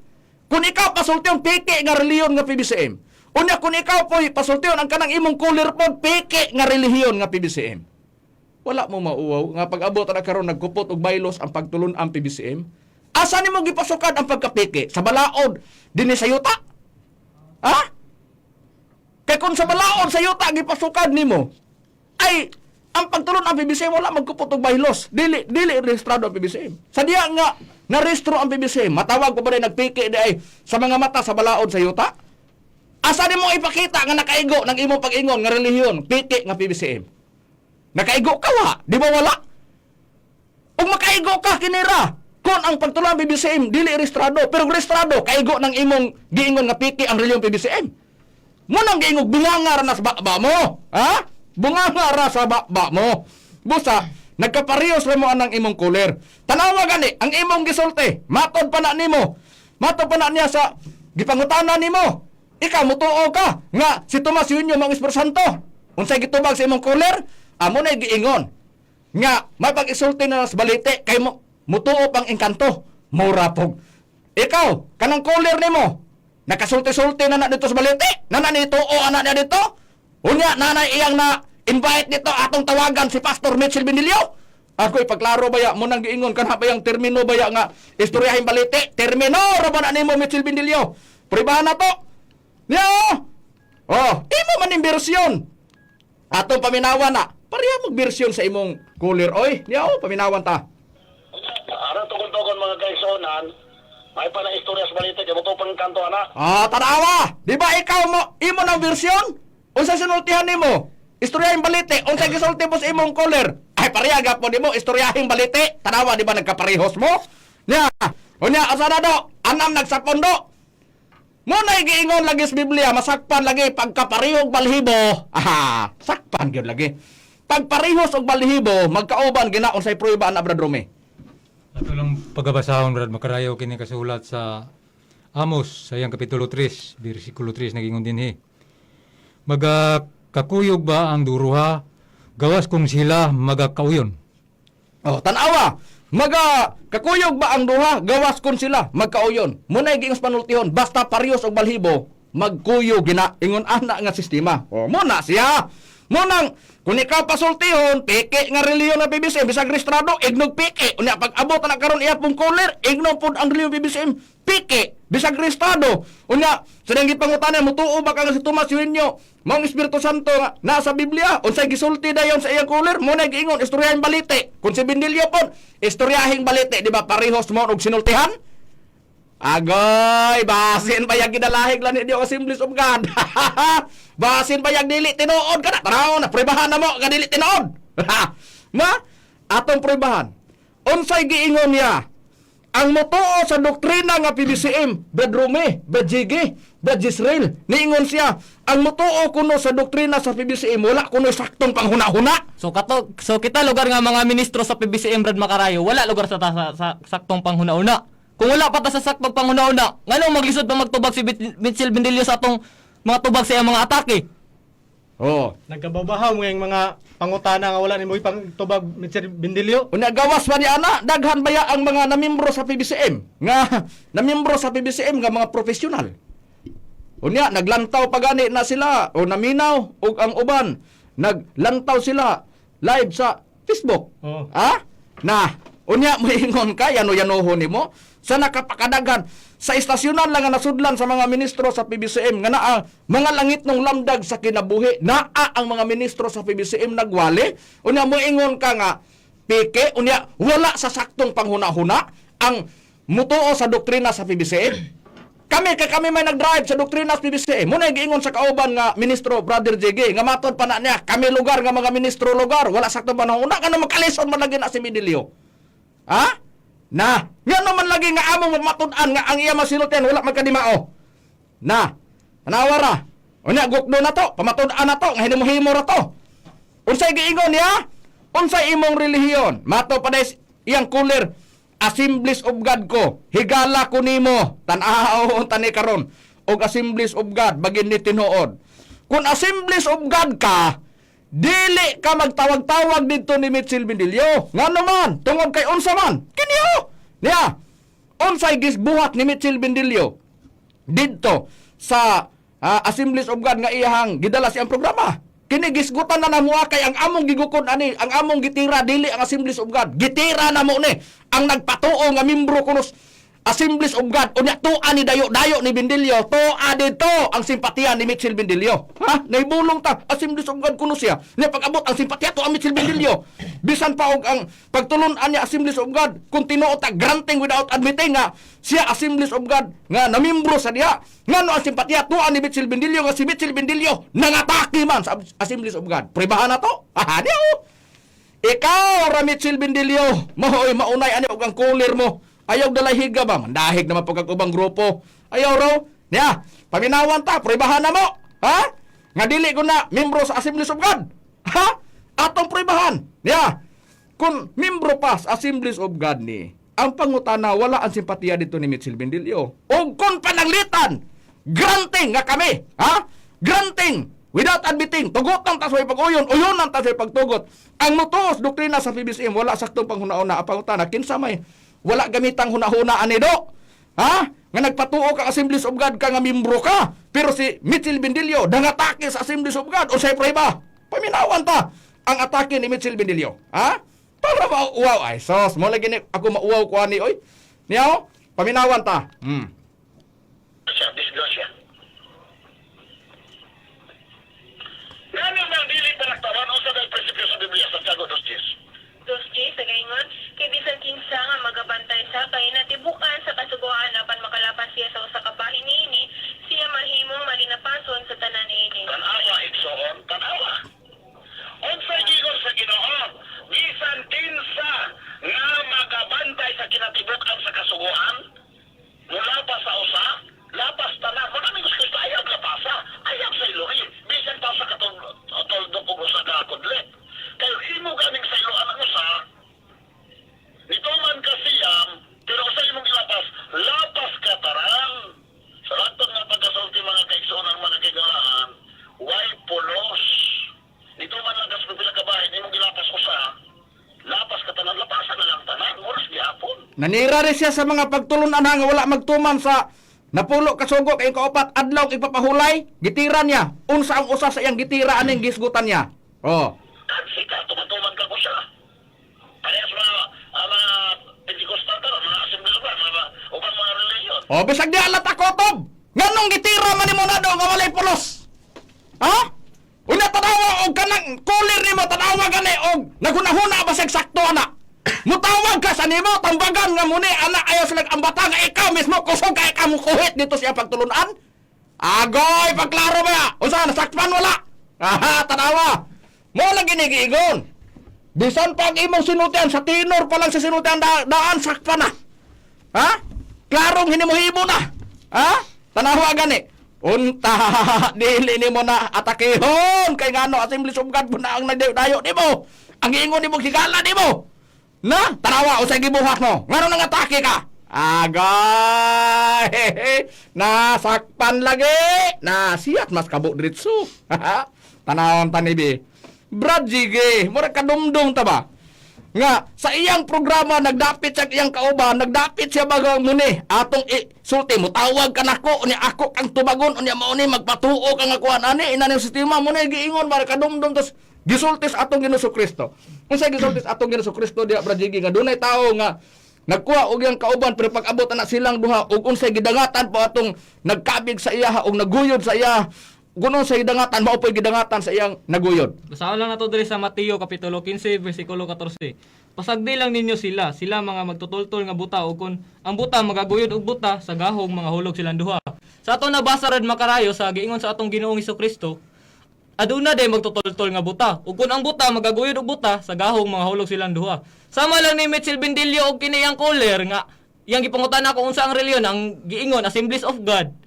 Kung ikaw pasultihon piki nga relihiyon nga PBCM. Unya kung ikaw po'y pasultihon ang kanang imong caller pod piki nga relihiyon nga PBCM. Wala mo mauwaw nga pag-abot na karon nagkupot og baylos ang pagtulon ang PBCM. Asa nimo gipasukad ang pagkapiki? Sa balaod dinhi sa yuta? Ha? Kay kung sa balaod sa yuta gipasukad nimo, ay ang pagtulon ang PBCM wala magkupot og baylos. Dili dili rehistrado ang PBCM. Sa diya nga narehistro ang PBCM, matawag ko ba rin nagpiki di ay sa mga mata sa balaod sa yuta? Asa nimo ipakita nga nakaigo ng imong pag-ingon nga relihiyon, piki nga PBCM? Nakaigo ka wa, di ba wala? Ug makaigo ka kinira. Kung ang pagtulong ang PBCM dili rehistrado, pero rehistrado kaigo ng imong giingon nga piki ang relihiyon PBCM. Mo nang giingog bunganga ra na sa baba mo. Ha? Bunganga ra sa baba mo. Busa, nagkaparehos ra mo anang imong kuler. Tanawa gani ang imong gisulti, matod pa na nimo. Matod pa na niya sa gipangutana nimo. Ikaw mutuo ka nga si Tomas Yunyo mao ang Espiritu Santo. Unsay gitubag sa imong kuler? Amo na giingon nga mapag-isulti na sa balite kay mo mutuo pang engkanto. Mura pog. Ikaw, kanang caller nimo, nakasulti-sulti na na dito sa balite, na na nito o anak niya dito. Unya, nanay iyang na invite nito atong tawagan si Pastor Mitchell Bindilio. Ako ipaglaro baya mo nang giingon kanha bayang termino baya nga istoryahin balite, termino ra ba na nimo Mitchell Bindilio? Pribahan na to. Niya oh. Oh, imo man ning bersyon. Atong paminawan na. Pareha mag bersyon sa imong cooler oy. Niya oh, paminawan ta. Aron tugon-tugon mga kaigsuonan, may pa na istorya sa balita kay mo pang kanto ana. Ah, tanawa. Di ba ikaw mo imo nang bersyon? Unsa sinultihan nimo? Istoryahing balite, unsa gisulti mo sa imong caller? Ay pareha gapon nimo istoryahing balite. Tanawa di ba nagkaparehos mo? Nya. Unya asa na do? Anam nagsapondo. Mo na giingon lagi sa Biblia, masakpan lagi pagkaparehog balhibo. Aha, sakpan gyud lagi. Pagparehos og balhibo, magkauban gina unsay prueba ana Brad Rome. Ato lang pagabasahon Brad Makarayo kini kasulat sa Amos sa iyang kapitulo 3, bersikulo 3 nagingon dinhi. Magakakuyog ba ang duruha gawas kung sila magakauyon? Oh, tanawa. Maga kakuyog ba ang duha gawas kun sila magkauyon. Munay giingos panultihon basta parehos og balhibo magkuyog gina ingon ana nga sistema. Oh, mo na siya. Mo nang kung ikaw pasultihon piki nga relihiyon na PBCM bisag rehistrado ignog piki. Unya pag abot na karon iya pong caller ignog pod ang relihiyon PBCM piki bisag rehistrado. Unya sa nang gipangutana mutuo ba ka nga si Tomas Eugenio maong Espiritu Santo nga nasa Biblia unsay gisulti dayon sa iyang caller mo na giingon istoryahing balite. Kung si Bindilyo pod istoryahing balite di ba parehos mo og sinultihan? Agoy, basin bayag gidalahig lang ni Diyo Assemblies of God. Basin bayag dili tinuod ka na. Tanaw na pruebahan na mo nga dili tinuod. Ma, atong pruebahan. Unsay giingon niya? Ang motuo sa doktrina nga PBCM, Brad Rome, Brad Jiggy, Brad Jisrael, niingon siya, ang motuo kuno sa doktrina sa PBCM, wala kuno saktong panghuna-huna. So kato so kita lugar nga mga ministro sa PBCM, Brad Makarayo, wala lugar sa saktong panghuna-una. Kung wala pa ta sa saktong panghuna-una, nganong maglisod pa magtubag si Mitchell Bendillo sa atong mga tubag sa iyang mga atake? Oh. Nagkababahaw ngayong mga pangutana nga wala nimo ipang tubag, Mr. Bindilyo. Unya gawas pa ni ana, daghan baya ang mga namembro sa PBCM nga namembro sa PBCM nga mga profesional. Unya naglantaw pa gani na sila o naminaw og ang uban, naglantaw sila live sa Facebook. Oo. Ha? Na, unya moingon ka yano-yanoho nimo sa nakapakadaghan sa istasyonan lang nga nasudlan sa mga ministro sa PBCM nga naa mga langit ng lamdag sa kinabuhi, naa ang mga ministro sa PBCM nagwali. Unya moingon ka nga peke, unya wala sa saktong panghuna-huna ang mutuo sa doktrina sa PBCM. Kami kay kami may nag-drive sa doktrina sa PBCM. Muna giingon sa kauban nga ministro, Brother JG, nga matod pa na niya kami lugar nga mga ministro lugar wala saktong panahon una ngano makalison man lagi na si Midilio. Ha? Na, ngano man lagi nga amo matud-an nga ang iya masinultian wala man kadimao. Na, tanawa ra. Unya gukdo na to, pamatud-an na to nga hinimo-himo ra to. Unsay giingon niya? Unsay imong relihiyon? Mato pa des iyang kulir. Assemblies of God ko. Higala ko nimo. Tan-aw tani karon. Og Assemblies of God bagin ni tinuod. Kung Assemblies of God ka, dili ka magtawag-tawag didto ni Mitchell Bendillo. Ngano man, tungod kay unsa man? Kini oh. Niya. Unsay gisbuhat ni Mitchell Bendillo didto sa Assemblies of God nga iyahang gidala siyang programa? Kini gisgutan na namo kay ang among gigukod ani, ang among gitira dili ang Assemblies of God. Gitira na mo ni ang nagpatuo nga membro kuno Assemblies of God. Unya tuan ni dayo-dayo ni Bendillo, tuwa dito ang simpatiya ni Mitchell Bendillo. Ha? Naibulong ta Assemblies of God kuno siya. Nya pag-abot ang simpatiya to ang Mitchell Bendillo. Bisan pa og ang pagtulon-an niya Assemblies of God, kung tinuod ta granting without admitting nga siya Assemblies of God nga namimbro sa diha. Ngano ang simpatiya tuan ni Mitchell Bendillo nga si Mitchell Bendillo nangatake man sa Assemblies of God. Pribahan na to. Ah, di oh. Ikaw, ra Mitchell Bendillo, mahoy maunay ani og ang kulir mo. Ayaw dalay higa ba? Mandahig naman pag ang ubang grupo. Ayaw raw. Niya, paminawan ta, pribahan na mo. Ha? Nga dili ko na membro sa Assemblies of God. Ha? Atong pribahan. Niya, kung membro pa sa Assemblies of God ni, ang pangutana wala ang simpatiya dito ni Mitchell Bendillo. O kung pananglitan, granting nga kami, ha? Granting without admitting, tugotan ta sa pag-uyon, uyonan ta sa pagtugot. Ang mutuos doktrina sa PBCM wala saktong panghuna-una. Ang pangutana kinsa may wala gamitang huna-huna ani do? Ha? Nga nagpatuo ka Assemblies of God ka nga membro ka, pero si Mitchell Bendillo nangatake sa Assemblies of God o sa ba? Paminawan ta ang atake ni Mitchell Bendillo. Ha? Para mauwaw ay sos, mo lagi ni ako mauwaw ko ani oy. Niyaw, paminawan ta. Siya, disgrasya. Ngano nang dili panagtawan unsa dahil prinsipyo sa Biblia, Santiago 2:10? 2J sa gaingon, kay bisan kinsa nga magabantay sa kahinatibukan sa kasuguan apan makalapas siya sa usa ka bahin niini, siya mahimong malinapason sa tanan niini. Tanawa, igsoon, tanawa. Unsay gigon sa Ginoo, bisan kinsa nga magabantay sa kinatibukan sa kasuguan, mula pa sa usa, lapas tanan. Muna ni Kristo ayaw lapasa, ayaw sa iluhi. Bisan pa sa katuldok og usa ka kudlit. Kay imo ganing sa iluan ang usa, nito man ka siyam, pero sa imong ilapas, lapas ka taran. Sa latong nga pagkasulti mga kaigsoon mga kaigalaan, way pulos. Nito man lang kas pipila ka bahin, imong gilapas usa, lapas ka tanan, lapasan na lang tanan, oras gihapon. Nanira rin siya sa mga pagtulunan nga wala magtuman sa napulo kasugo kay kaupat adlaw ipapahulay, gitira niya. Unsa ang usa sa iyang gitira aning gisgutan niya. Oh. Kansi ka, tumatuman ka ko siya. Parehas mga, mga Pentecostal ka, mga Assembly of God, mga ubang mga religion. Oh, bisag di alat ako tob. Nganong gitira man nimo na do nga walay pulos? Ha? Una tanawa og kanang kulir nimo tanawa gani og naghunahuna ba siyang sakto ana. Mutawag ka sa nimo tambagan nga muni ana ayaw sila ambata nga ikaw mismo kusog kay ka mo kuhit dito siya pagtulunan. Agoy, pagklaro ba? Unsa nasakpan wala? Aha, tanawa. Mo lang ginigiingon. Bisan pag imong sinutian sa tinor pa lang sa sinutian daan sakpan na. Ha? Klarong hinimuhimo na. Ha? Tanawa gani. Unta dili nimo na atakehon kay ngano Assemblies of God na ang nagdayo nimo. Ang giingon nimo higala nimo. Na, tanawa unsay gibuhat mo. Ngano nang atake ka? Agay! Nasakpan lagi. Nasiyat mas kabo diretso. Tanawon tanibi. Brad Jige, mura kadumdum ta ba? Nga sa iyang programa nagdapit sa iyang kauban, nagdapit siya bagang muni atong sulti mo tawag ka nako unya ako kang tubagon unya mao ni magpatuo ka nga kuan ani ina ning sistema mo ni giingon para kadumdum tas gisulti sa atong Ginoong Kristo. Unsay gisulti sa atong Ginoong Kristo diha, Brad Jiggy, nga dunay tawo nga nagkuha og iyang kauban pero pag abot na silang duha og unsay gidangatan po atong nagkabig sa iya og naguyod sa iya guno sa gidangatan mao po'y gidangatan sa iyang naguyod. Basahon lang nato diri sa Mateo kapitulo 15 bersikulo 14. Pasagdi lang ninyo sila, sila mga magtutultol nga buta o kun ang buta magaguyod og buta sa gahog mga hulog silang duha. Sa ato nabasa red makarayo sa giingon sa atong Ginoong Kristo, aduna day magtutultol nga buta. Ug kun ang buta magaguyod og buta sa gahong mga hulog silang duha. Sama lang ni Mitchell Bendillo og kini ang caller nga iyang gipangutan ako unsa ang reliyon ang giingon Assemblies of God.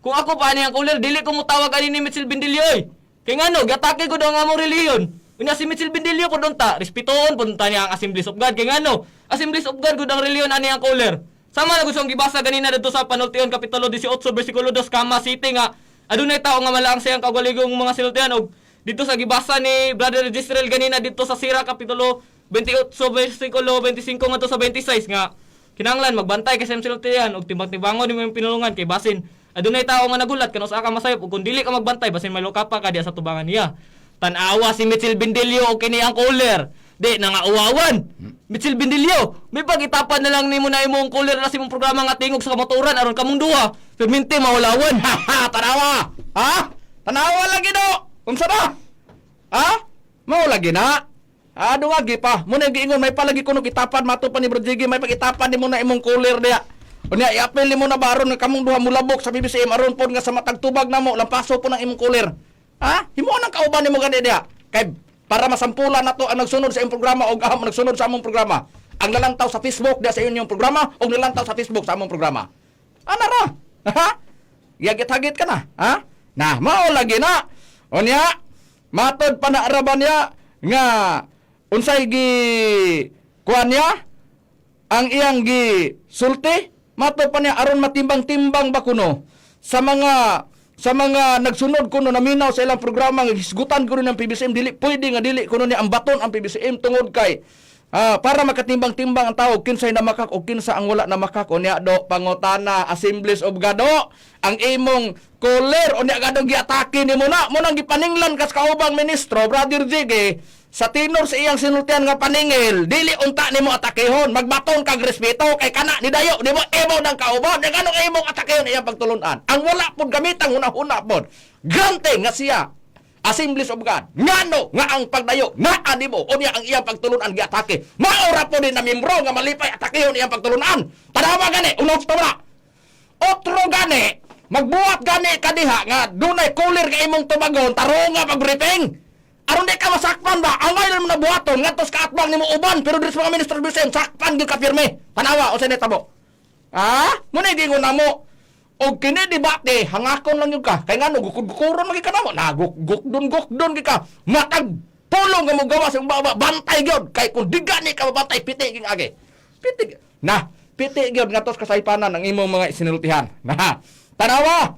Kung ako pa ani ang caller, dili ko mutawag ani ni Mitchell Bendillo oy. Kay ngano, gatake ko daw ang among reliyon. Unya si Mitchell Bendillo pud unta, respetuhon pud unta niya ang Assemblies of God. Kay ngano, Assemblies of God gud ang reliyon ani ang caller. Sama na gusto ang gibasa ganina didto sa Panultion kapitulo 18 bersikulo 2 Kama City nga adunay tawo nga malaang siyang kaugaligong mga sinultian og dito sa gibasa ni Brother Gisrael ganina dito sa Sira kapitulo 28 bersikulo 25 ngadto sa 26 nga kinahanglan magbantay kay sa imong sinultian og timbang-timbangon nimo imong pinulungan kay basin adunay tawo nga nagulat kanus ka masayop ug kung dili ka magbantay basin maluka pa ka diya sa tubangan niya. Tan-awa si Mitchell Bendillo og kini ang caller. Di nangauwawan. Mitchell Bendillo, may pagitapan na lang nimo na imong caller na sa imong programa nga tingog sa kamatuoran aron kamong duha. Permente mawalawan. Tanawa! Ha? Tanawa lagi do! Unsa ba? Ha? Mao lagi na. Ah, duwagi pa. Muna giingon may palagi kuno gitapan mato pa ni Bro Jiggy, may pagitapan nimo na imong cooler diya. Unya i-apply nimo na baron nga kamong duha mulabok sa BBCM aron pod nga sa matag tubag namo lampaso po ng imong cooler. Ha? Himo nang kauban nimo gani diya. Kay para masampulan nato ang nagsunod sa imong programa o ang nagsunod sa among programa. Ang nalantaw sa Facebook diya sa inyong programa o nalantaw sa Facebook sa among programa. Ana ra? Ha? Gihagit-hagit ka na, ha? Na, mao lagi na. Unya, matod pa na araban niya nga unsay gi kuan niya ang iyang gi sulti matod pa niya aron matimbang-timbang ba kuno sa mga nagsunod kuno naminaw sa ilang programa nga hisgutan kuno ng PBCM dili pwede nga dili kuno ni ambaton ang PBCM tungod kay para makatimbang-timbang ang tao kinsay namakak o kinsa ang wala namakak. Unya do pangutana Assemblies of God do ang imong caller unya gadong giatake nimo na mo nang gipaninglan kas kaubang ministro Brother Jiggy sa tinor sa iyang sinultian nga paningil dili unta nimo atakehon magbaton kag respeto kay kana ni dayo nimo imo ng kauban nya nganong imong atakehon iyang pagtulunan ang wala pud gamitang hunahuna pod grante nga siya Assemblies of God. Ngano nga ang pagdayo naa nimo unya ang iyang pagtulunan giatake. Maora po din na membro nga malipay atakehon iyang pagtulunan. Tanawa gani unong tama. Otro gani magbuhat gani kadiha nga dunay cooler ka imong tubagon tarunga pag briefing. Aron di ka masakpan ba? Angay lang mo na buhaton ngadto sa kaatbang nimo uban pero diri sa mga ministro BCM sakpan gyud ka pirme. Tanawa unsay nitabo. Ah, muna gingon namo. Og kini debate hangakon lang yun ka. Kay ngano gukod-gukuron magi ka namo. Na gukdon gukdon gyud ka. Matag pulong nga mogawa sa imong baba bantay gyud kay kung di gani ka mabantay piti ging agi. Piti na piti gyud ngadto sa kasaypanan ang imong mga sinultihan. Na tanawa.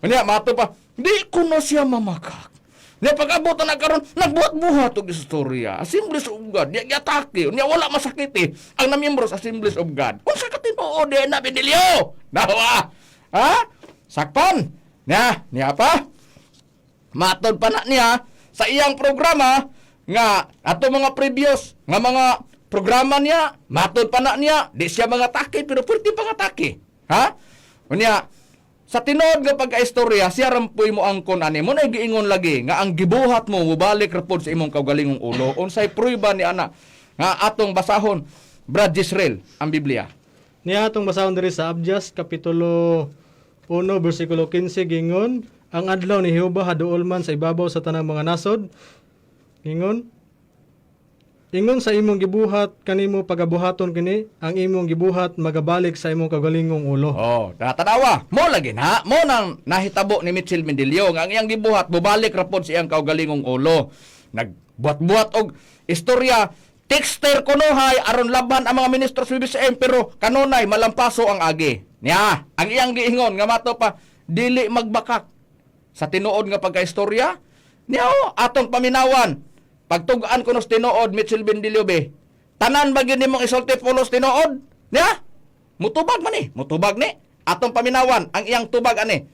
Unya mato pa di kuno siya mamakak. Nya pag-abot na karon nagbuhat-buhat og istorya. Assemblies of God, niya giatake, niya wala masakiti ang namiyembro sa Assemblies of God. Unsa ka tinuod di na Benilio? Nawa. Ha? Sakpan. Nya, niya pa. Matod pa na niya sa iyang programa nga ato mga previous nga mga programa niya, matod pa na niya, di siya mga atake pero pwede pa nga atake. Ha? Unya, sa tinuod nga pagkaistorya, siya rampoy mo angkon ani mo na giingon lagi nga ang gibuhat mo mobalik ra pod sa imong kaugalingong ulo. Unsay prueba ni ana nga atong basahon Brad Jisrael ang Biblia. Niya atong basahon diri sa Abdias kapitulo 1 bersikulo 15 gingon ang adlaw ni Jehova haduol man sa ibabaw sa tanang mga nasod. Gingon. Ingon sa imong gibuhat kanimo pagabuhaton kini, ang imong gibuhat magabalik sa imong kagalingong ulo. Oh, tanawa. Mo lagi na, mo nang nahitabo ni Mitchell Mendilio nga ang iyang gibuhat bubalik ra pod sa iyang kaugalingong ulo. Nagbuhat-buhat og istorya texter kunohay aron laban ang mga ministro sa BBCM pero kanunay malampaso ang agi. Niya, ang iyang giingon nga mato pa dili magbakak sa tinuod nga pagkaistorya. Niya oh, atong paminawan. Pagtug-an kuno sa tinuod Mitchell Mendilio be. Tanan ba gyud nimong isulti pulos tinuod? Niya? Mutubag man ni, mutubag ni. Atong paminawan ang iyang tubag ani.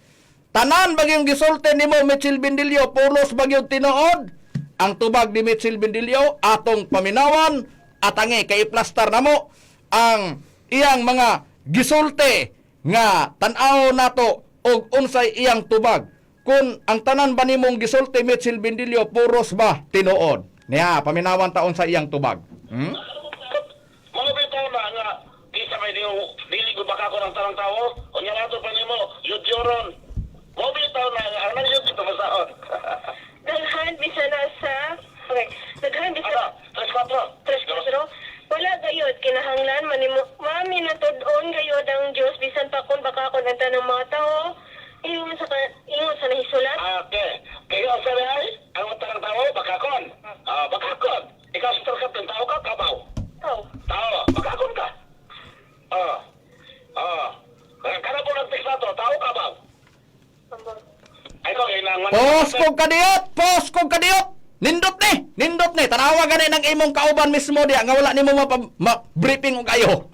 Tanan ba gyud gisulti nimo Mitchell Bendilio pulos ba gyud tinuod? Ang tubag ni Mitchell Bendilio atong paminawan atangi kay iplastar namo ang iyang mga gisulti nga tan-aw nato og unsay iyang tubag. Kung ang tanan ba nimong gisulti Mitchell Bendilio puros ba tinuod? Niya, paminawan taon sa iyang tubag. Mga bitaw na nga, di sa may niyo, dili ko baka ko ng tanang tao, o niya nato pa nimo, yudyoron. Mga bitaw na nga, ang nang yud ito masahon. Daghan bisan na sa okay, daghan bisan Ano? Tres, kwatro. Tres kwatro. Wala gayod kinahanglan manimo mami natud-on gayod ang Dios bisan pa kun baka kon ang tanang mga tawo ingon sa ingon sa nahisulat. Okay. Kaya ang sabi ay, ang tanang tao, bakakon. Ah, bakakon. Ikaw sa tarkap tao ka, kabaw. Tao. Tao, bakakon ka. Ah. Ah. Kana po ng text nato, tao kabaw. Ambot. Ay ko, kailangan. Post kog kadiyot! Post kog kadiyot! Nindot ni! Nindot ni! Tanawa gani ng imong kauban mismo diya nga wala nimo ma-briefing og ayo.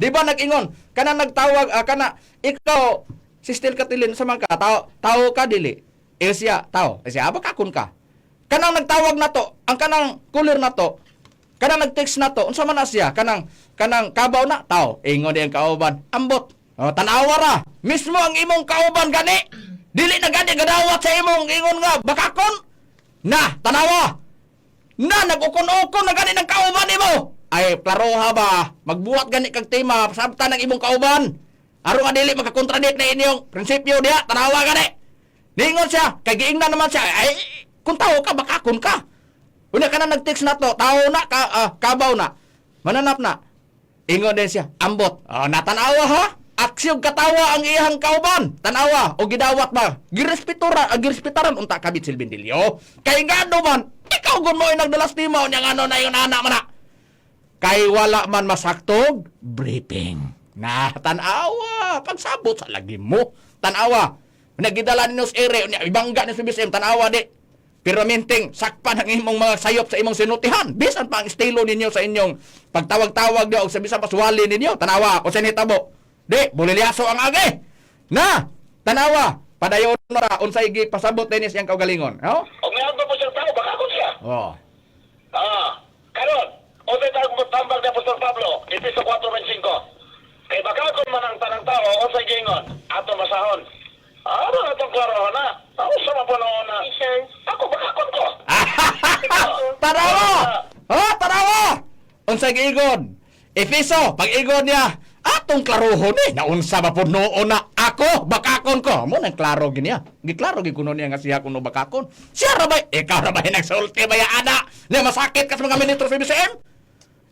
Di ba nag-ingon? Kana nagtawag kana ikaw si Stil Katilin sa mga ka tao, tao ka dili. Eh siya tao. Eh siya bakakon ka. Kanang nagtawag na to, ang kanang cooler na to, kanang nag-text na to, unsa man na siya? Kanang kanang kabaw na tao. Ingon diyang kauban. Ambot. Oh, tanawa ra. Mismo ang imong kauban gani. Dili na gani gadawat sa imong ingon nga bakakon. Na, tanawa. Na nag-ukon-ukon na gani ng kauban nimo. Ay, klaroha ba? Magbuhat gani kag tema sabtan ang imong kauban. Aron nga dili makakontradict na inyong prinsipyo diha, tanawa gani. Ningon siya, kay giingnan naman siya, ay kung tao ka bakakon ka. Una ka na nag-text na to, tao na, ka, kabaw na. Mananap na. Ingon din siya, ambot. Oh, natanawa ha? Aksyon katawa ang iyang kauban. Tanawa o gidawat ba? Girespetura, girespetaran unta kabit silbindilyo. Kay ngano man, ikaw gun mo ay nagdalastima unya ngano na yung anak man na. Kay wala man masaktog, briefing. Na, tanawa. Pagsabot sa lagi mo. Tanawa. Nagidala ninyo sa ere, unya, ibangga ni sa BSM, tanawa di. Pero minting, sakpan ang imong mga sayop sa imong sinutihan. Bisan pa ang estilo ninyo sa inyong pagtawag-tawag niyo o sa bisan pa suwali ninyo. Tanawa, o sa nitabo. Di, bulilyaso ang agi. Na, tanawa. Padayon na, unsay gi pasabot dinis iyang kaugalingon. Oh? O ngayon pa po siyang tao, bakakon siya. Oh. Ah, karon, unsay tawag mo tambag ni Apostol Pablo, Efeso 4:25. Kay bakakon man ang tanang tao, unsay giingon, ato masahon. Aron atong klaro na. Ako sa mapunoon na. Ephesians. Ako bakakon ko. Tanawa! Ha, tanawa! Unsay giingon? Efeso, pag-ingon niya, atong klarohon eh, naunsa ba po noon na ako, bakakon ko. Mo nang klaro gini niya. Giklaro gid kuno niya nga siya kuno bakakon. Siya ra ba, ikaw ra ba nagsulti ba ya ana? Niya masakit ka sa mga ministro sa BBCM?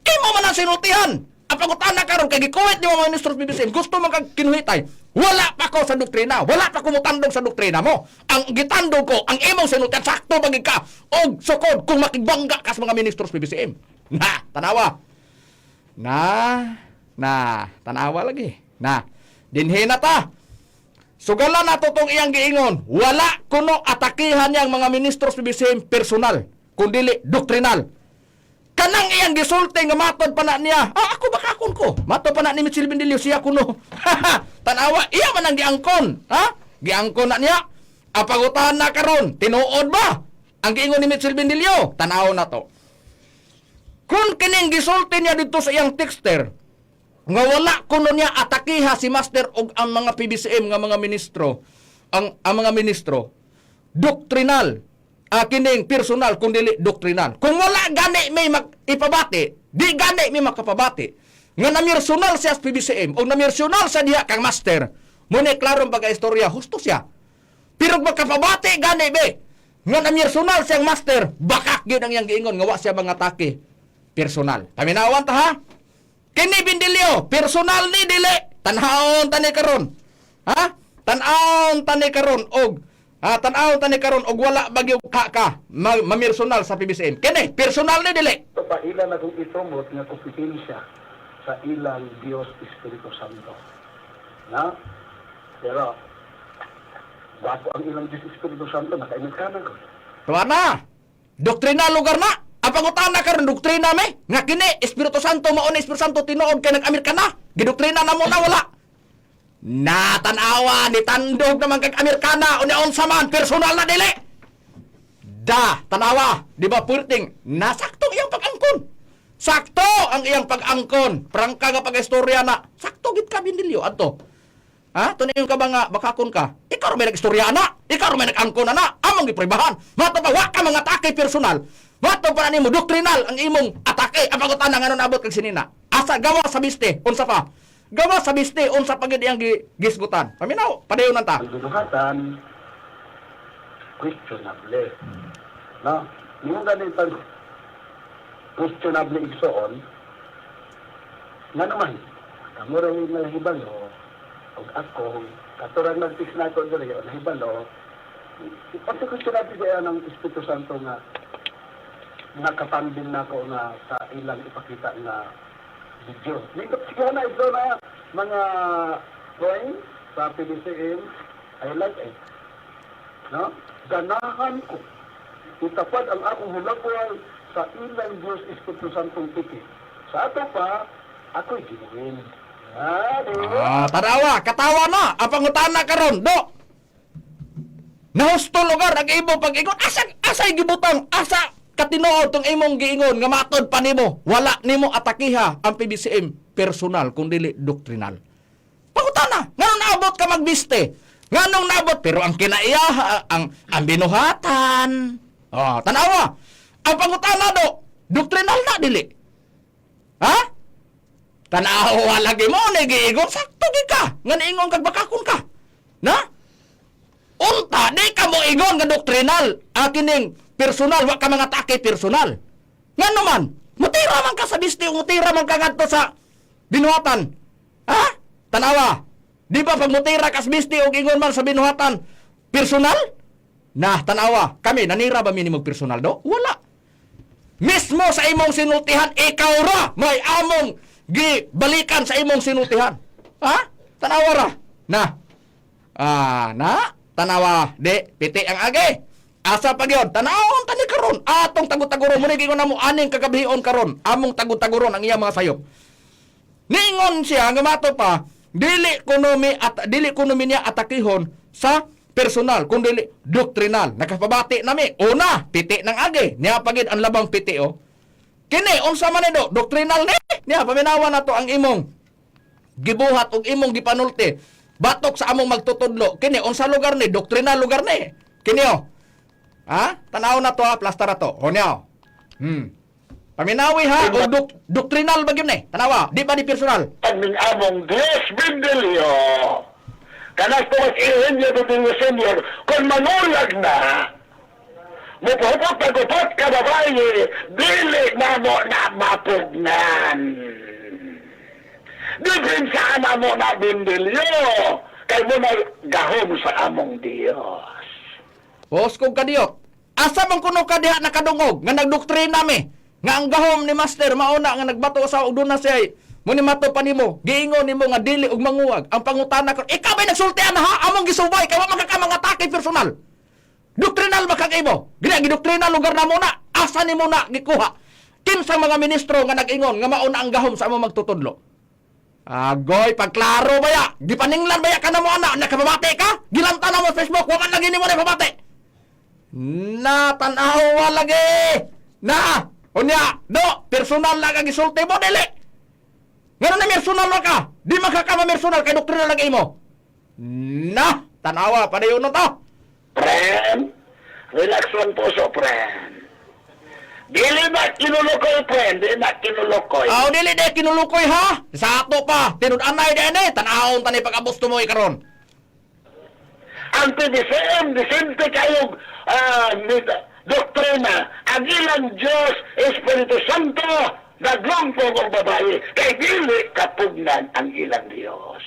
Imo man ang sinultihan. Ang pangutana karon kay gikuwit nimo mga ministro sa BBCM, gusto man kag kinuhitay. Wala pa ko sa doktrina, wala pa ko mutandog sa doktrina mo. Ang gitandog ko, ang imong sinultihan sakto ba gid ka og sukod kung makigbangga ka sa mga ministro sa BBCM. Na, tanawa. Na, na, tanawa lagi. Na, dinhi na ta. Sugala na to tong iyang giingon. Wala kuno atakihan niyang mga ministro sa BBCM personal, kundili doktrinal. Kanang iyang gisulti nga matod pa na niya. Ah, ako bakakon ko. Matod pa na ni Mitchell Bendilio siya kuno. Tanawa, iya man ang giangkon. Ha? Giangkon na niya. Ang pangutahan na karon, tinuod ba? Ang giingon ni Mitchell Bendilio, tanaw na to. Kung kining gisulti niya dito sa iyang texter, nga wala kuno niya atakiha si Master og ang mga PBCM nga mga ministro, ang mga ministro doktrinal, kining personal kung dili doktrinal. Kung wala gani may mag ipabati, di gani may makapabati. Nga namersonal siya sa PBCM o namersonal sa diha kang master, muna klarong pagka-istorya, husto siya. Pero makapabati gani be. Nga na-personal siyang master, bakak gyud ang iyang giingon nga wa siya mangatake personal. Paminawan ta ha. Kini Bindilyo, personal ni dili. Tanhaon tani karon. Ha? Tan-aon tani karon og ha, tan-aon tani karon og wala bagyo ka ka mamersonal sa PBCM. Kini personal ni dili. Ito pa ilan akong itumot nga kompetensya sa ilang Dios Espiritu Santo. Na? Pero, bago ang ilang Dios Espiritu Santo, nakainit ka na ko. Tuwa na. Doktrina lugar na. Ang pangutana karon doktrina me nga kini Espiritu Santo mao ni Espiritu Santo tinuod kay nag-Amerika na. Gidoktrina na mo na wala. Natanawa ni tandog naman kag Amerikana unya unsa man personal na dili. Da, tanawa, di ba purting nasakto ang iyang pag-angkon. Sakto ang iyang pag-angkon. Prangka nga pag-istorya na. Sakto gid ka Bindilyo adto. Ha? Tunayon ka ba nga bakakon ka? Ikaw ra may nag-istorya na. Ikaw ra may nag-angkon na na. Among gipribahan. Mato pa wa ka mga atake personal. Mato pa na nimo doktrinal ang imong atake. Ang pangutana nga nabot kag sinina. Asa gawa sa biste unsa pa? Gawa sa biste unsa pa gid iyang gisgutan. Paminaw, padayon ta. Ang gibuhatan, questionable. No? Yung ganit pag questionable igsoon, nga naman, kamo rin nahibalo, og ako, katurang nag-fix na ako diri, o nahibalo, pati questionable kaya ng Espiritu Santo nga nakatandin na ako nga sa ilang ipakita nga video. Nindot siguro na ito na mga drawing sa PDCM, I like it. No? Ganahan ko. Itapad ang akong hulagway sa ilang Diyos Espiritu Santong tiki. Sa ato pa, ako'y ginuwin. Ah, di ba? Ah, tanawa, katawa na. Ang pangutana karon, do. Nahusto lugar ang imong pag-ingon. Asa asa gibutang? Asa katinuod tong imong giingon nga matod pa nimo? Wala nimo atakiha ang PBCM personal kung dili doktrinal. Pangutana, nganong naabot ka magbiste? Nganong naabot pero ang kinaiyaha ang binuhatan. Oh, tanawa. Ang pangutana do, doktrinal na dili. Ha? Tanawa lagi mo ni giingon sakto gi ka. Nga niingon kag bakakon ka. Na? Unta di ka mo ingon nga doktrinal akining personal wa ka mga atake personal. Ngano man, mutira man ka sa biste, mutira man ka ngadto sa binuhatan. Ha? Tanawa. Di ba pag mutira ka sa biste og ingon man sa binuhatan, personal? Na, tanawa. Kami nanira ba minimum personal do? Wala. Mismo sa imong sinultihan, ikaw ra may among gibalikan sa imong sinultihan. Ha? Tanawa ra. Na. Ah, na. Tanawa. Di, piti ang agi. Asa pa gyud? Tanawon tani karon. Atong tagutaguron mo ni giingon namo aning kagabion karon. Among taguttaguron ang iyang mga sayop. Niingon siya nga mato pa, dili kuno mi at dili kuno mi niya atakihon sa personal kun dili doktrinal. Nakapabati nami. Una, piti ng agi. Niya pagid ang labang piti oh. Kini unsa man ni do? Doktrinal ni. Niya paminawa nato ang imong gibuhat og imong gipanulti. Batok sa among magtutudlo. Kini unsa lugar ni? Doktrinal lugar ni. Kini oh. Ha? Tanaw na to ha, plaster na to. O niya. Oh. Paminawi ha, og doktrinal ba gyud ni? Tanawa, di ba di personal? Ang among Diyos Bindilyo, kanas po mas Eugenio Bindilyo Senior, kung manulag na, mupupot na gupot ka babae, dili na mo na mapugnan. Di sa ama mo na Bindilyo, kay mo na gahom sa among Diyos. Pos kog kadiyot. Asa man kuno ka diha nakadungog nga nagdoktrina mi nga ang gahom ni master mauna nga nagbato sa og duna siya mo ni mato pa nimo giingon nimo nga dili og manguwag ang pangutana karon ikaw bay nagsultian ha among gisubay kay wa man ka mga atake personal. Doktrinal ba kag imo? Gina gidoktrina lugar na mo na asa nimo na gikuha? Kinsa mga ministro nga nag-ingon nga mauna ang gahom sa among magtutudlo? Agoy, pagklaro ba ya? Gipaninglan ba ya ka na mo ana? Nakapamati ka? Gilanta na mo sa Facebook, wa man lagi nimo na pamati. Na tanawa lagi. Na, unya, do, personal lang ang gisulti mo dili. Ngano na personal wa ka? Di makakama personal kay doktrina lagi mo. Na, tanawa padayon na to. Friend, relax lang puso, friend. Dili na kinulukoy, friend. Dili na kinulukoy. Aw dili de kinulukoy ha. Sa ato pa, tinud-anay di ani, tan-awon tani pag-abos tumoy karon. Ang PBCM, disente kayong doktrina. Ang ilang Diyos, Espiritu Santo, naglungkong og babae. Kay dili kapugnan ang ilang Diyos.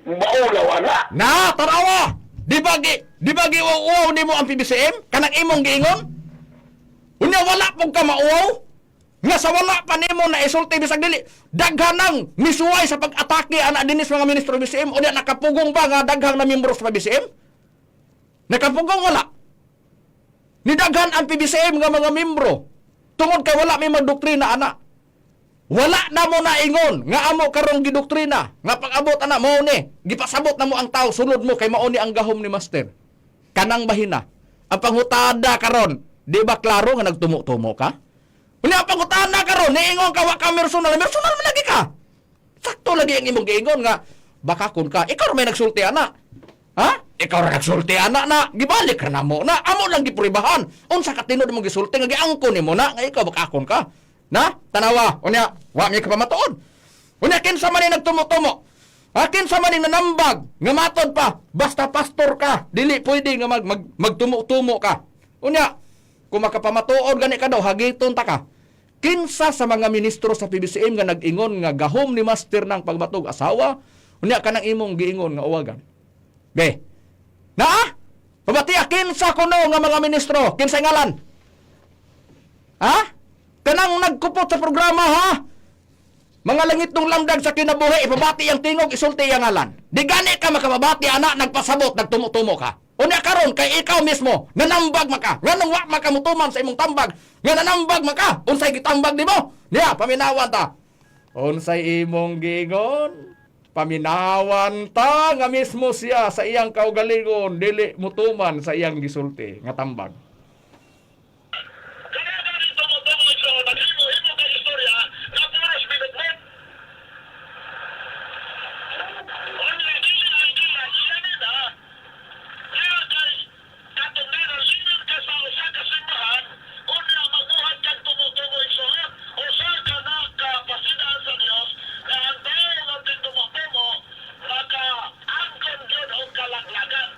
Maulaw, ana. Na, tarawa! Di ba giuwaw nimo ang PBCM? Kanang imong giingon? Unya wala pong ka mauwaw? Nga sa wala pa nimo na isulti bisag dili, daghan nang misuway sa pag-atake ana dinis mga ministro BCM. Unya nakapugong ba nga daghang na membro sa BCM? Nakapugong wala. Nidaghan ang PBCM nga mga membro tungod kay wala may magdoktrina ana. Wala na mo naingon nga amo karong gidoktrina nga pag-abot ana mao ni gipasabot na mo ang tao, sunod mo kay mao ni ang gahom ni master. Kanang bahina. Ang pangutada karon, di ba klaro nga nagtumo-tumo ka? Unya ang pangutada karon, niingon ka wa ka personal, personal man lagi ka. Sakto lagi ang imong giingon nga baka kun ka, ikaw ra may nagsulti ana. Ha? Ikaw ra nagsulti ana na, gibalik ra namo na, amo lang gipribahan. Unsa ka tinuod imong gisulti nga giangkon nimo na nga ikaw baka kun ka. Na, tanawa, unya, wa mi kapamatuod. Unya kinsa man ni nagtumo-tumo? Ha, kinsa man ni nanambag nga matod pa, basta pastor ka, dili pwede nga magtumo-tumo ka. Unya, kung makapamatuod gani ka daw, hagiton ta ka. Kinsa sa mga ministro sa PBCM nga nag-ingon nga gahom ni master ng pagbatog asawa, unya kanang imong giingon nga uwagan. Be. Naa? Pabati, kinsa kuno nga mga ministro? Kinsa ngalan? Ha? Kanang nagkupot sa programa, ha? Mga langit nung lamdag sa kinabuhi, ipabati ang tingog, isulti ang ngalan. Di gani ka makababati, anak, nagpasabot, nagtumutumo ka. Unya karon kay ikaw mismo, nanambag maka. Nganong wa makamutuman sa imong tambag, nga nanambag maka, unsay gitambag nimo? Niya, paminawan ta. Unsay imong giingon? Paminawan ta nga mismo siya sa iyang kaugalingon, dili mutuman sa iyang gisulti nga tambag. Kaya galing tumutumo sa naghimo-himo kay istorya na puros binukbok. Only dili ang dila, iyanin na. Kaya kay katungdanan, sinod ka sa usa ka simbahan, unya magbuhat kang tumutumo igsoon, usa ka na kapasidaan sa Dios na ang tao nga tumutumo makaangkon gyud og kalaglagan.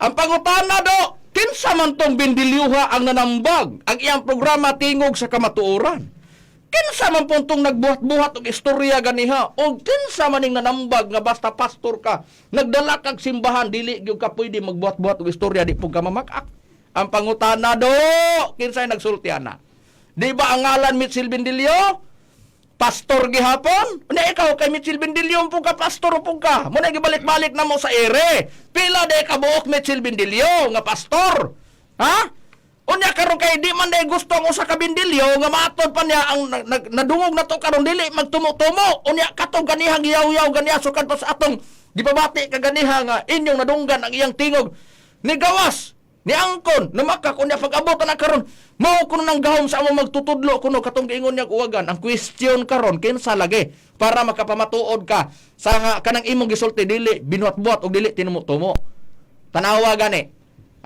Ang pangutana do, kinsa man tong bindilyuha ang nanambag ang iyang programa Tingog sa Kamatuoran? Kinsa man pong tong nagbuhat-buhat og istorya ganiha o kinsa man ning nanambag nga basta pastor ka, nagdala kag simbahan, dili gyud ka pwede magbuhat-buhat og istorya, di pud ka mamak-ak. Ang pangutana do, kinsay nagsulti ana? Di ba ang ngalan Mitchell Bendilio? Pastor gihapon? Una ikaw kay Mitchell Bendilio po ka, pastor po ka. Muna gibalik-balik na mo sa ere. Pila de kabuok Mitchell Bendilio nga pastor. Ha? Unya karon kay di man day gusto ang usa ka Bendilio nga maatod pa niya ang nadungog na to karon dili magtumo-tumo. Unya katong ganihang giyaw-yaw ganiha sukad pa sa atong gibabati ka ganiha nga inyong nadunggan ang iyang tingog. Ni gawas ni angkon namakak unya pag-abot na karon mao kuno nang gahom sa among magtutudlo kuno katong giingon niya uwagan. Ang question karon, kinsa lagi para makapamatuod ka sa nga kanang imong gisulti dili binuhat-buhat og dili tinumutumo? Tanawa gani,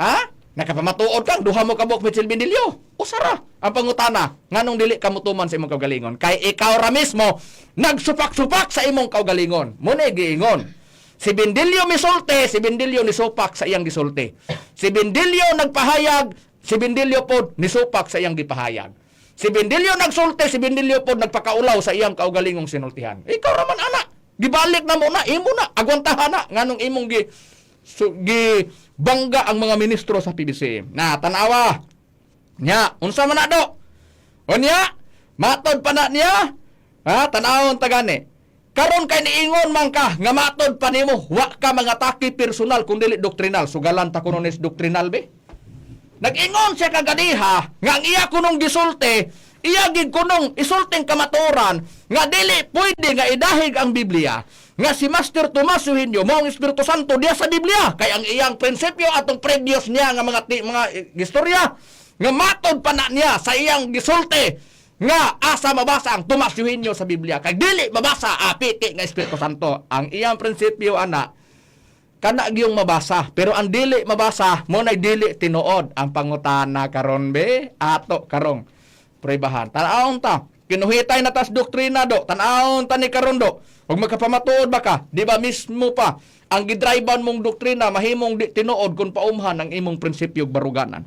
ha? Nakapamatuod kang duha mo ka buok Mitchell Bendilio, usara ang pangutana, nganong dili ka mutuman sa imong kaugalingon kay ikaw ra mismo nagsupak-supak sa imong kaugalingon? Mo na giingon. Si Bendilio misulti, si Bendilio nisupak sa iyang gisulti. Si Bendilio nagpahayag, si Bendilio pod nisupak sa iyang gipahayag. Si Bendilio nagsulti, si Bendilio pod nagpakaulaw sa iyang kaugalingong sinultihan. Ikaw raman ana, gibalik na mo na, imo na, agwantahan na, nganong imong gi, so, gi bangga ang mga ministro sa PBC. Na, tanawa. Nya, unsa man na do? Unya, matod pa na niya. Ha, tanawon tagani. Karon kay niingon man ka nga matod pa nimo, wa ka mga taki personal kung dili doktrinal. Sugalan ta kuno nis doktrinal be. Nag-ingon siya kaganiha nga ang iya kunong gisulti, iya gid kunong isulting kamatuoran nga dili pwede nga idahig ang Biblia nga si Master Tomas Eugenio mao ang Espiritu Santo diya sa Biblia kay ang iyang prinsipyo atong previous niya nga mga istorya nga matod pa na niya sa iyang gisulti nga asa mabasa ang Tomas Eugenio sa Biblia kay dili mabasa apiti nga Espiritu Santo ang iyang prinsipyo ana. Kana gyung mabasa, pero ang dili mabasa mo nay dili tinuod. Ang pangutana karon be, ato karong pruebahan, tan-awon ta. Kinuhitay na tas doktrina do, tan-awon ta ni karon do. Ug magkapamatuod ba ka, di ba mismo pa ang gidriban mong doktrina mahimong di tinuod kung paumhan ang imong prinsipyo ug baruganan.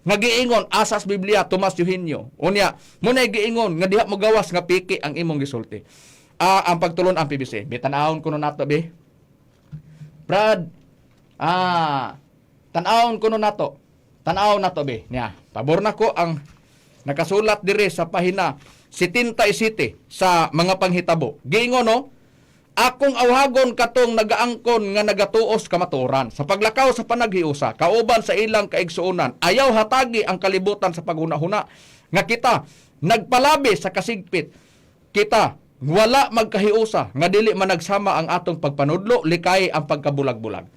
Nga giingon asas Biblia Tomas Eugenio. Unya, munay giingon nga diha mo gawas nga piki ang imong gisulti. Ah, ang pagtulon ang PBC. Bi tan-awon kuno nato bi. Brad, tan-awon kuno nato. Tan-awon nato be. Niya, pabor nako ang nakasulat dire sa pahina 77 sa mga panghitabo. Giingon no, akong awhagon katong nagaangkon nga nagatuos kamatuoran sa paglakaw sa panaghiusa kauban sa ilang kaigsuonan, ayaw hatagi ang kalibutan sa paghunahuna nga kita nagpalabi sa kasigpit, kita wala magkahiusa nga dili managsama ang atong pagpanudlo, likay ang pagkabulag-bulag.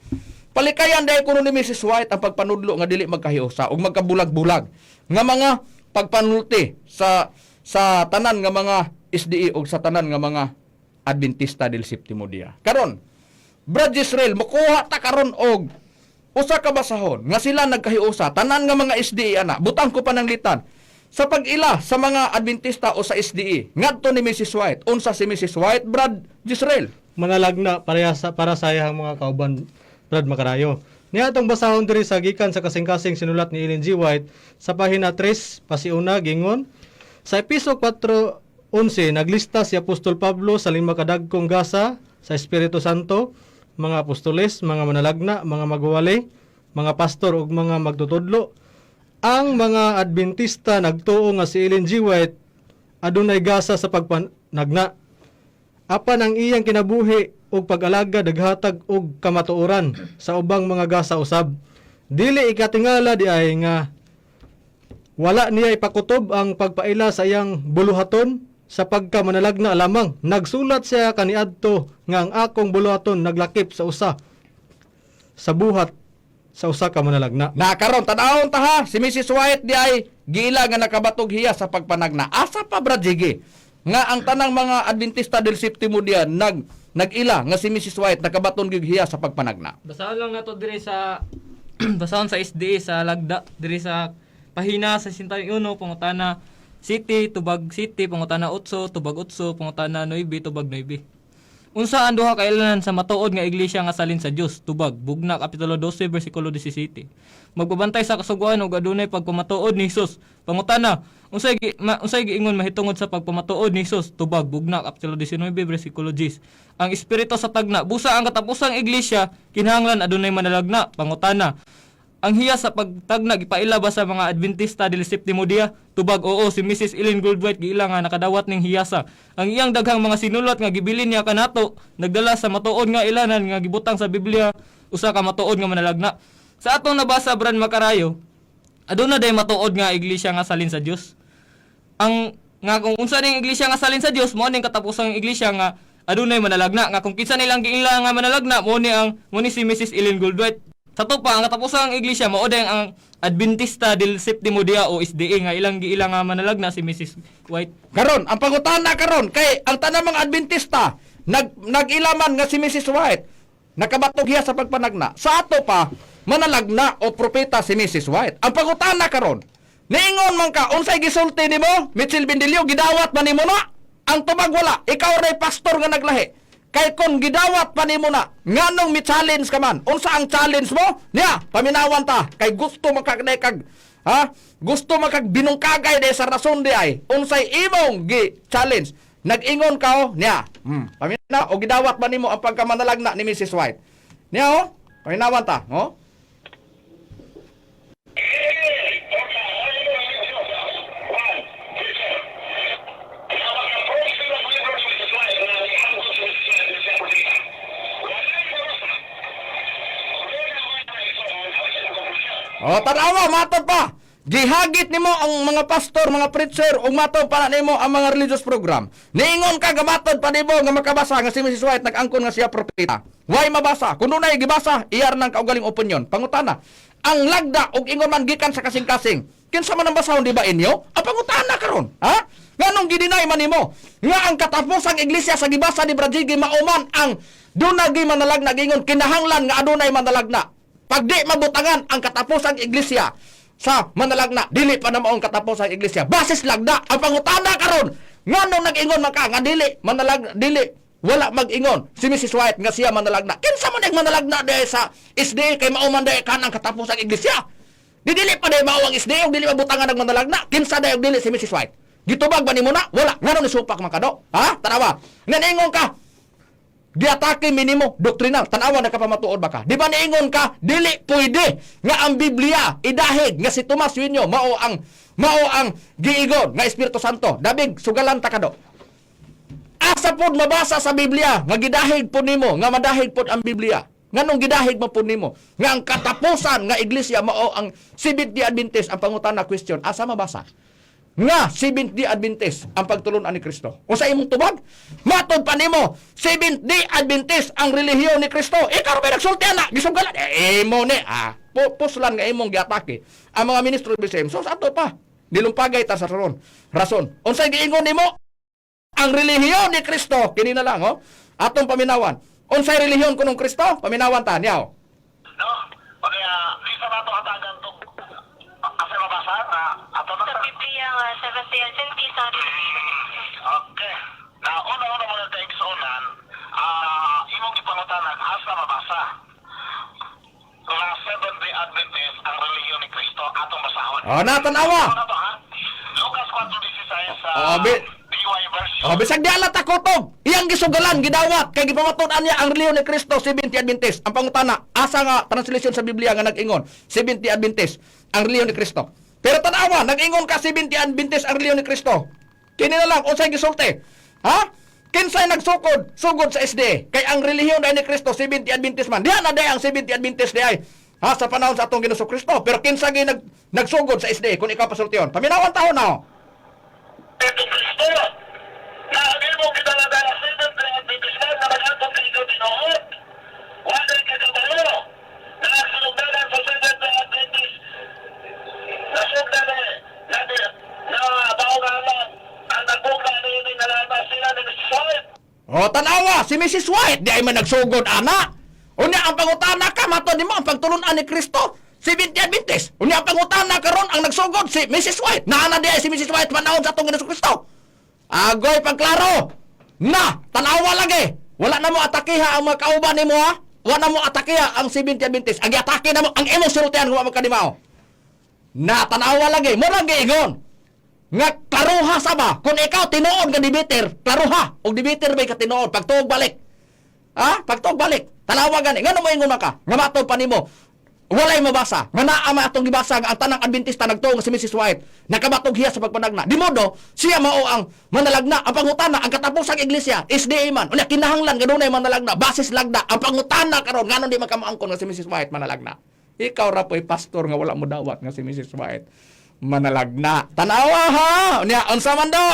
Palikayan dahil kuno ni Mrs. White ang pagpanudlo nga dili magkahiusa ug magkabulag-bulag nga mga pagpanulti sa tanan nga mga SDE ug sa tanan nga mga Adventista del Septimo Dia. Karon, Brad Israel, mukuha ta karon og usa ka basahon nga sila nagkahiusa tanan nga mga SDE ana, butang ko pananglitan sa pag-ila sa mga Adventista o sa SDE ngadto ni Mrs. White. Unsa si Mrs. White, Brad Israel? Manalagna pareha sa para sa iyang mga kauban, Brad Makarayo. Niya atong basahon diri sa gikan sa kasing-kasing sinulat ni Ellen G. White sa pahina 3 pasiuna gingon sa Episo 4:11, naglista si Apostol Pablo sa lima kadagkong gasa sa Espiritu Santo: mga apostoles, mga manalagna, mga magwawali, mga pastor ug mga magtutudlo. Ang mga Adventista nagtuo nga si Ellen G. White adunay gasa sa pagpanagna. Apan ang iyang kinabuhi ug pag-alaga naghatag og kamatuoran sa ubang mga gasa usab. Dili ikatingala di ay nga wala niya ipakutob ang pagpaila sa iyang buluhaton sa pagkamanalagna lamang. Nagsulat siya kaniadto nga ang akong buluhaton naglakip sa usa sa buhat sa usa ka manalagna. Na karon tan-awon ta ha, si Mrs. White di ay giila nga nakabatog hiya sa pagpanagna. Asa pa, Brad Jiggy, nga ang tanang mga Adventista del Septimo Dia nag-ila nga si Mrs. White nakabaton gyud hiya sa pagpanagna? Basahon lang nato diri sa basahon sa SDA sa Lagda diri sa pahina sa 61 pangutana City tubag City pangutana 8 tubag 8 pangutana 9 tubag 9. Unsa ang duha ka ilanan sa matuod nga iglesia nga salin sa Dios? Tubag Bugna kapitulo 12 bersikulo 17. Magbabantay sa kasuguan ug adunay pagpamatuod ni Hesus. Pangutana, unsay giingon mahitungod sa pagpamatuod ni Hesus? Tubag Bugna kapitulo 19 bersikulo 10. Ang espiritu sa tagna, busa ang katapusang iglesia kinahanglan adunay manalagna. Pangutana, ang hiya sa pagtagna gipaila ba sa mga Adventista del Septimo Dia? Tubag oo, si Mrs. Ellen Goldwhite giila nga nakadawat ning hiyasa. Ang iyang daghang mga sinulat nga gibilin niya kanato nagdala sa matuod nga ilanan nga gibutang sa Biblia usa ka matuod nga manalagna. Sa atong nabasa, Brad Makarayo, aduna day matuod nga iglesia nga salin sa Dios. Ang nga kung unsa ning iglesia nga salin sa Dios, mao ning katapusang iglesia nga adunay manalagna, nga kung kinsa nilang giila nga manalagna, mao ni si Mrs. Ellen Goldwhite. Sa to pa, ang katapusang iglesia mao day ang Adventista del Septimo Dia o SDA nga ilang giila nga manalagna si Mrs. White. Karon, ang pangutana karon kay ang tanang mga Adventista nag-ilaman nga si Mrs. White nakabatog hiya sa pagpanagna. Sa ato pa manalagna o propeta si Mrs. White. Ang pangutana karon, niingon man ka unsay gisulti nimo, Mitchell Bendilio, gidawat man nimo na? Ang tubag wala, ikaw ray pastor nga naglahi. Kay kung gidawat pa nimo na, nganong mi challenge ka man? Unsa ang challenge mo? Niya, paminawan ta kay gusto makagday kag ha? Gusto makag binungkagay day sa rason di ay. Unsay imong gi challenge? Nag-ingon ka oh, niya. Paminaw o gidawat ba nimo ang pagkamanalagna ni Mrs. White? Niya oh, paminawan ta, oh. O, tanawa, matod pa. Gihagit nimo ang mga pastor, mga preacher, ug matod pa na nimo ang mga religious program. Niingon ka gamatod pa nimo nga makabasa nga si Mrs. White nag-angkon nga siya propeta. Why mabasa? Kung dunay gibasa, iyar nang kaugaling opinion. Pangutana, ang lagda og ingon man gikan sa kasing-kasing. Kinsa man ang basahon di ba inyo? Ang pangutana karon, ha? Nganong gidinay man nimo nga ang katapusang iglesia sa gibasa ni Brad Jiggy mauman ang dunay manalagna gingon kinahanglan nga adunay manalagna. Pag di mabutangan ang katapusang iglesia sa manalagna, dili pa na maong katapusang iglesia. Basis lagda ang pangutana karon. Nganong nag-ingon man ka nga dili manalag, dili wala mag-ingon si Mrs. White nga siya manalagna? Kinsa man ang manalagna diay sa SDA kay mao man diay kanang katapos ang iglesia? Di dili pa diay mao ang SDA ug dili mabutangan ang manalagna. Kinsa diay ug dili si Mrs. White? Gitubag ba nimo na? Wala. Ngano ni supak man kado? Ha? Tanawa. Naningon ka giatake minimo doktrinal. Tanawa, nakapamatuod ba ka? Di ba niingon ka dili pwede nga ang Biblia idahig nga si Tomas Winyo mao ang giigon nga Espiritu Santo? Dabig sugalan ta kado. Asa pod mabasa sa Biblia nga gidahig pod nimo nga madahig pod ang Biblia? Nganong gidahig man pod nimo nga ang katapusan nga iglesia mao ang Seventh-day Adventist? Ang pangutana, question, asa mabasa nga Seventh-day Adventist ang pagtulunan ni Kristo? O sa imong tubag, matod pa nimo Seventh-day Adventist ang relihiyon ni Kristo. Ikaw ra nagsulti ana, gisugalan eh, imo ni puslan nga imong giatake ang mga ministro ng BCM. So sa ato pa, nilumpagay ta sa rason. Rason. Unsay giingon nimo? Ang relihiyon ni Kristo, kini na lang oh. Atong paminawan. Unsay relihiyon kunong Kristo? Paminawan ta niyaw. No? O kaya, di sa nato hatagan itong kasi mabasa na ato na Sa Biblia nga Seventh-day Adventist ang relihiyon. Okay. Na una-una, mga kaigsuonan, imong gipangutanan asa mabasa nga Seventh-day Adventist ang relihiyon ni Kristo. Atong basahon. Oh, natanawa. Ano to, ha? Lucas 4:16 sa Oh, DY version. Oh, bisag di ala takutob. Iyang gisugalan, gidawat kay gipamatud-an niya ang relihiyon ni Kristo Seventh-day Adventist. Ang pangutana, asa nga translation sa Biblia nga nag-ingon Seventh-day Adventist ang relihiyon ni Kristo? Pero tanawa, nag-ingon ka Seventh-day Adventist ang relihiyon ni Kristo. Kini na lang unsay gisulti? Ha? Kinsay nagsukod? Sugod sa SDA. Kay ang relihiyon ay ni Kristo Seventh-day Adventist man. Diha na day ang Seventh-day Adventist di ay. Ha, sa panahon sa atong Ginoong Kristo. Pero kinsa gyud nagsugod sa SDA kung ikaw pasultiyon? Paminawan taon na. Oh. Ito Kristo na ang imong gidala-dala Seventh-day Adventist man na nag-atong kay ikaw tinuod. Wala kay kabalo na ang sinugdanan sa Seventh-day Adventist nasugdan na na na baongalan ang nagbugna ni ini nalama sila ni Mrs. White. O, tanawa, si Mrs. White, di ay man nagsugod, ana. Unya, ang pangutana ka, matod nimo ang pagtulunan ni Kristo, Seventh-day Adventist. Unya, ang pangutana karon ang nagsugod, si Mrs. White. Naana di ay si Mrs. White panahon sa atong Ginoong Kristo. Agoy, pagklaro. Na, tanawa lagi. Wala na mo atakiha ang mga kauban nimo ha. Wala na mo atakiha ang Seventh-day Adventist. Ang giatake na mo, ang imong sultian kung wa magkadimao. Na, tanawa lagi. Mo lang giingon nga klaruha sa ba kung ikaw tinuod nga debater, klaruha og debater bay ka tinuod pagtuog balik, ha, pagtuog balik. Tanawa gani, ngano mo ingon ka nga matod pa nimo walay mabasa nga naa man atong gibasa nga ang tanang Adventista nagtuo nga si Mrs. White nakabatog hiya sa pagpanagna, di modo siya mao ang manalagna? Ang pangutana, ang katapusang iglesia SDA man. Unya kinahanglan nga dunay manalagna, basis lagda. Ang pangutana karon, nganong di man ka moangkon nga si Mrs. White manalagna? Ikaw ra po'y pastor nga wala mo dawat nga si Mrs. White manalagna. Tanawa ha. Unya unsa man do?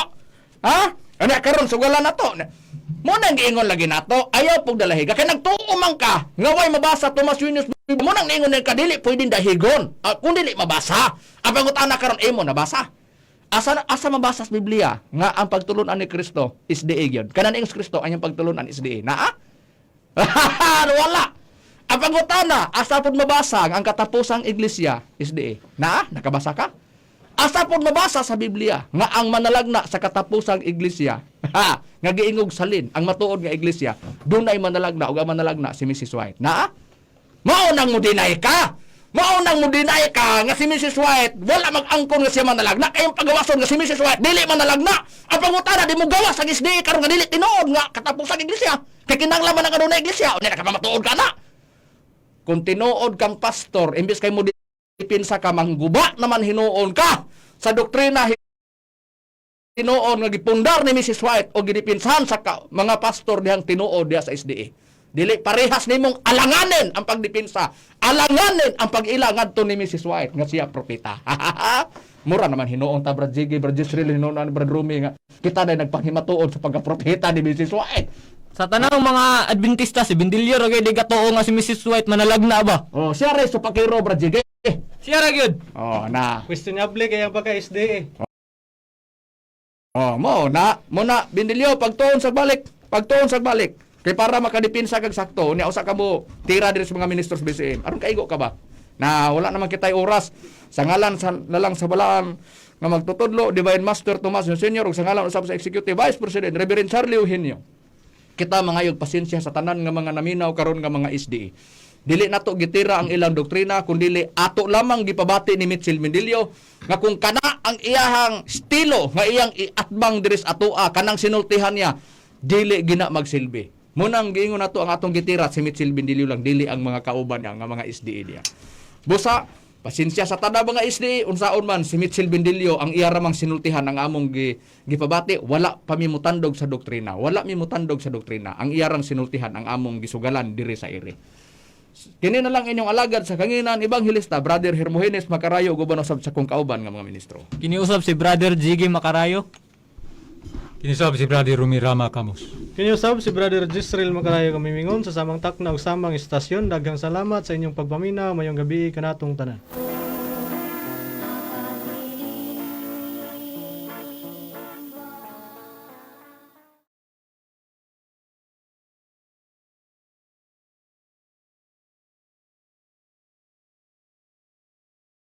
Ha? Unya karon sugalan na to. Mo nang giingon lagi nato, ayaw pug dalahiga kay nagtuo man ka nga way mabasa Thomas Junius. Mo nang niingon ka dili pwedeng dahigon. Ah, kung dili mabasa. Ang pangutana karon, imo nabasa? Asa asa mabasa sa Biblia nga ang pagtulunan ni Kristo SDA gyud? Kanan ingon si Kristo ang iyang pagtulunan SDA. Naa? Wala. Ang pangutana, asa pod mabasa ang katapusang iglesia SDA? Naa, nakabasa ka? Asa pod mabasa sa Biblia nga ang manalagna sa katapusang iglesia, ha, nga giingog salin ang matuod nga iglesia, dunay manalagna ug ang manalagna si Mrs. White? Naa? Mao nang mo deny ka. Mao nang mo deny ka nga si Mrs. White wala mag-angkon nga siya manalagna kay ang pagawason nga si Mrs. White dili manalagna. Ang pangutana, di mo gawas ang SDA karon nga dili tinuod nga katapusang iglesia. Kay kinahanglan man ang adunay iglesia, unya nakapamatuod ka na. Kung tinuod kang pastor, imbes kay mo dipinsa ka, mangguba naman hinuon ka sa doktrina tinuod nga gipundar ni Mrs. White o gidipinsahan sa mga pastor dihang tinuod diha sa SDA. Dili parehas nimong alanganin ang pagdipinsa, alanganin ang pag-ila ngadto ni Mrs. White nga siya propeta. Mura naman hinuon ta, Brad Jiggy, Brad Jisreel, hinuon na Brad Rumi nga kita na nagpanghimatuod sa pagkapropeta ni Mrs. White. Sa tanang mga Adventista, si Bindilyo ra gyud gatuo nga si Mrs. White manalagna ba. Oh, siya rin supakiro, Brad Jiggy. Siya ra gyud. Oh, na. Questionable kaya pagka SDA. Oh, mo na Bindilyo, pagtuon sa balik, pagtuon sa balik. Kay para makadipinsa kag sakto, unya usa ka mo tira diri sa mga ministros BCM. Aron kaigo ka ba? Na wala naman kitay oras. Sa ngalan sa lalang sa balaan nga magtutudlo, Divine Master Tomas Sr. ug sa ngalan usab sa Executive Vice President Reverend Charlie Eugenio. Kita mangayog pasensya sa tanan nga mga naminaw karon nga mga SDE. Dili nato gitira ang ilang doktrina, kundili ato lamang gipabati ni Mitchell Mendillo nga kung kana ang iyahang estilo nga iyang iatbang diri sa atoa, kanang sinultihan niya, dili gina magsilbi. Munang giingon nato, ang atong gitira si Mitchell Mendillo lang, dili ang mga kauban niya nga mga SDE niya. Busa, pasensya sa tanan mga SDE, unsaon man, si Mitchell Bendillo ang iya ramang sinultihan ang among gipabati, wala pa mi mutandog sa doktrina. Wala mi mutandog sa doktrina. Ang iyarang sinultihan ang among gisugalan diri sa ere. Kini na lang inyong alagad sa kanginan, Evangelista, Brother Hermogenes Macarayo, guban usab sa kong kauban nga mga ministro. Kiniusab si Brother Jiggy Macarayo. Kinisab si Brother Rumirama Camus. Kiniusab si Brother Jisrael Macarayo, kamimingon sa samang takna ug samang istasyon. Daghang salamat sa inyong pagpaminaw. Mayong gabi kanatong tanan.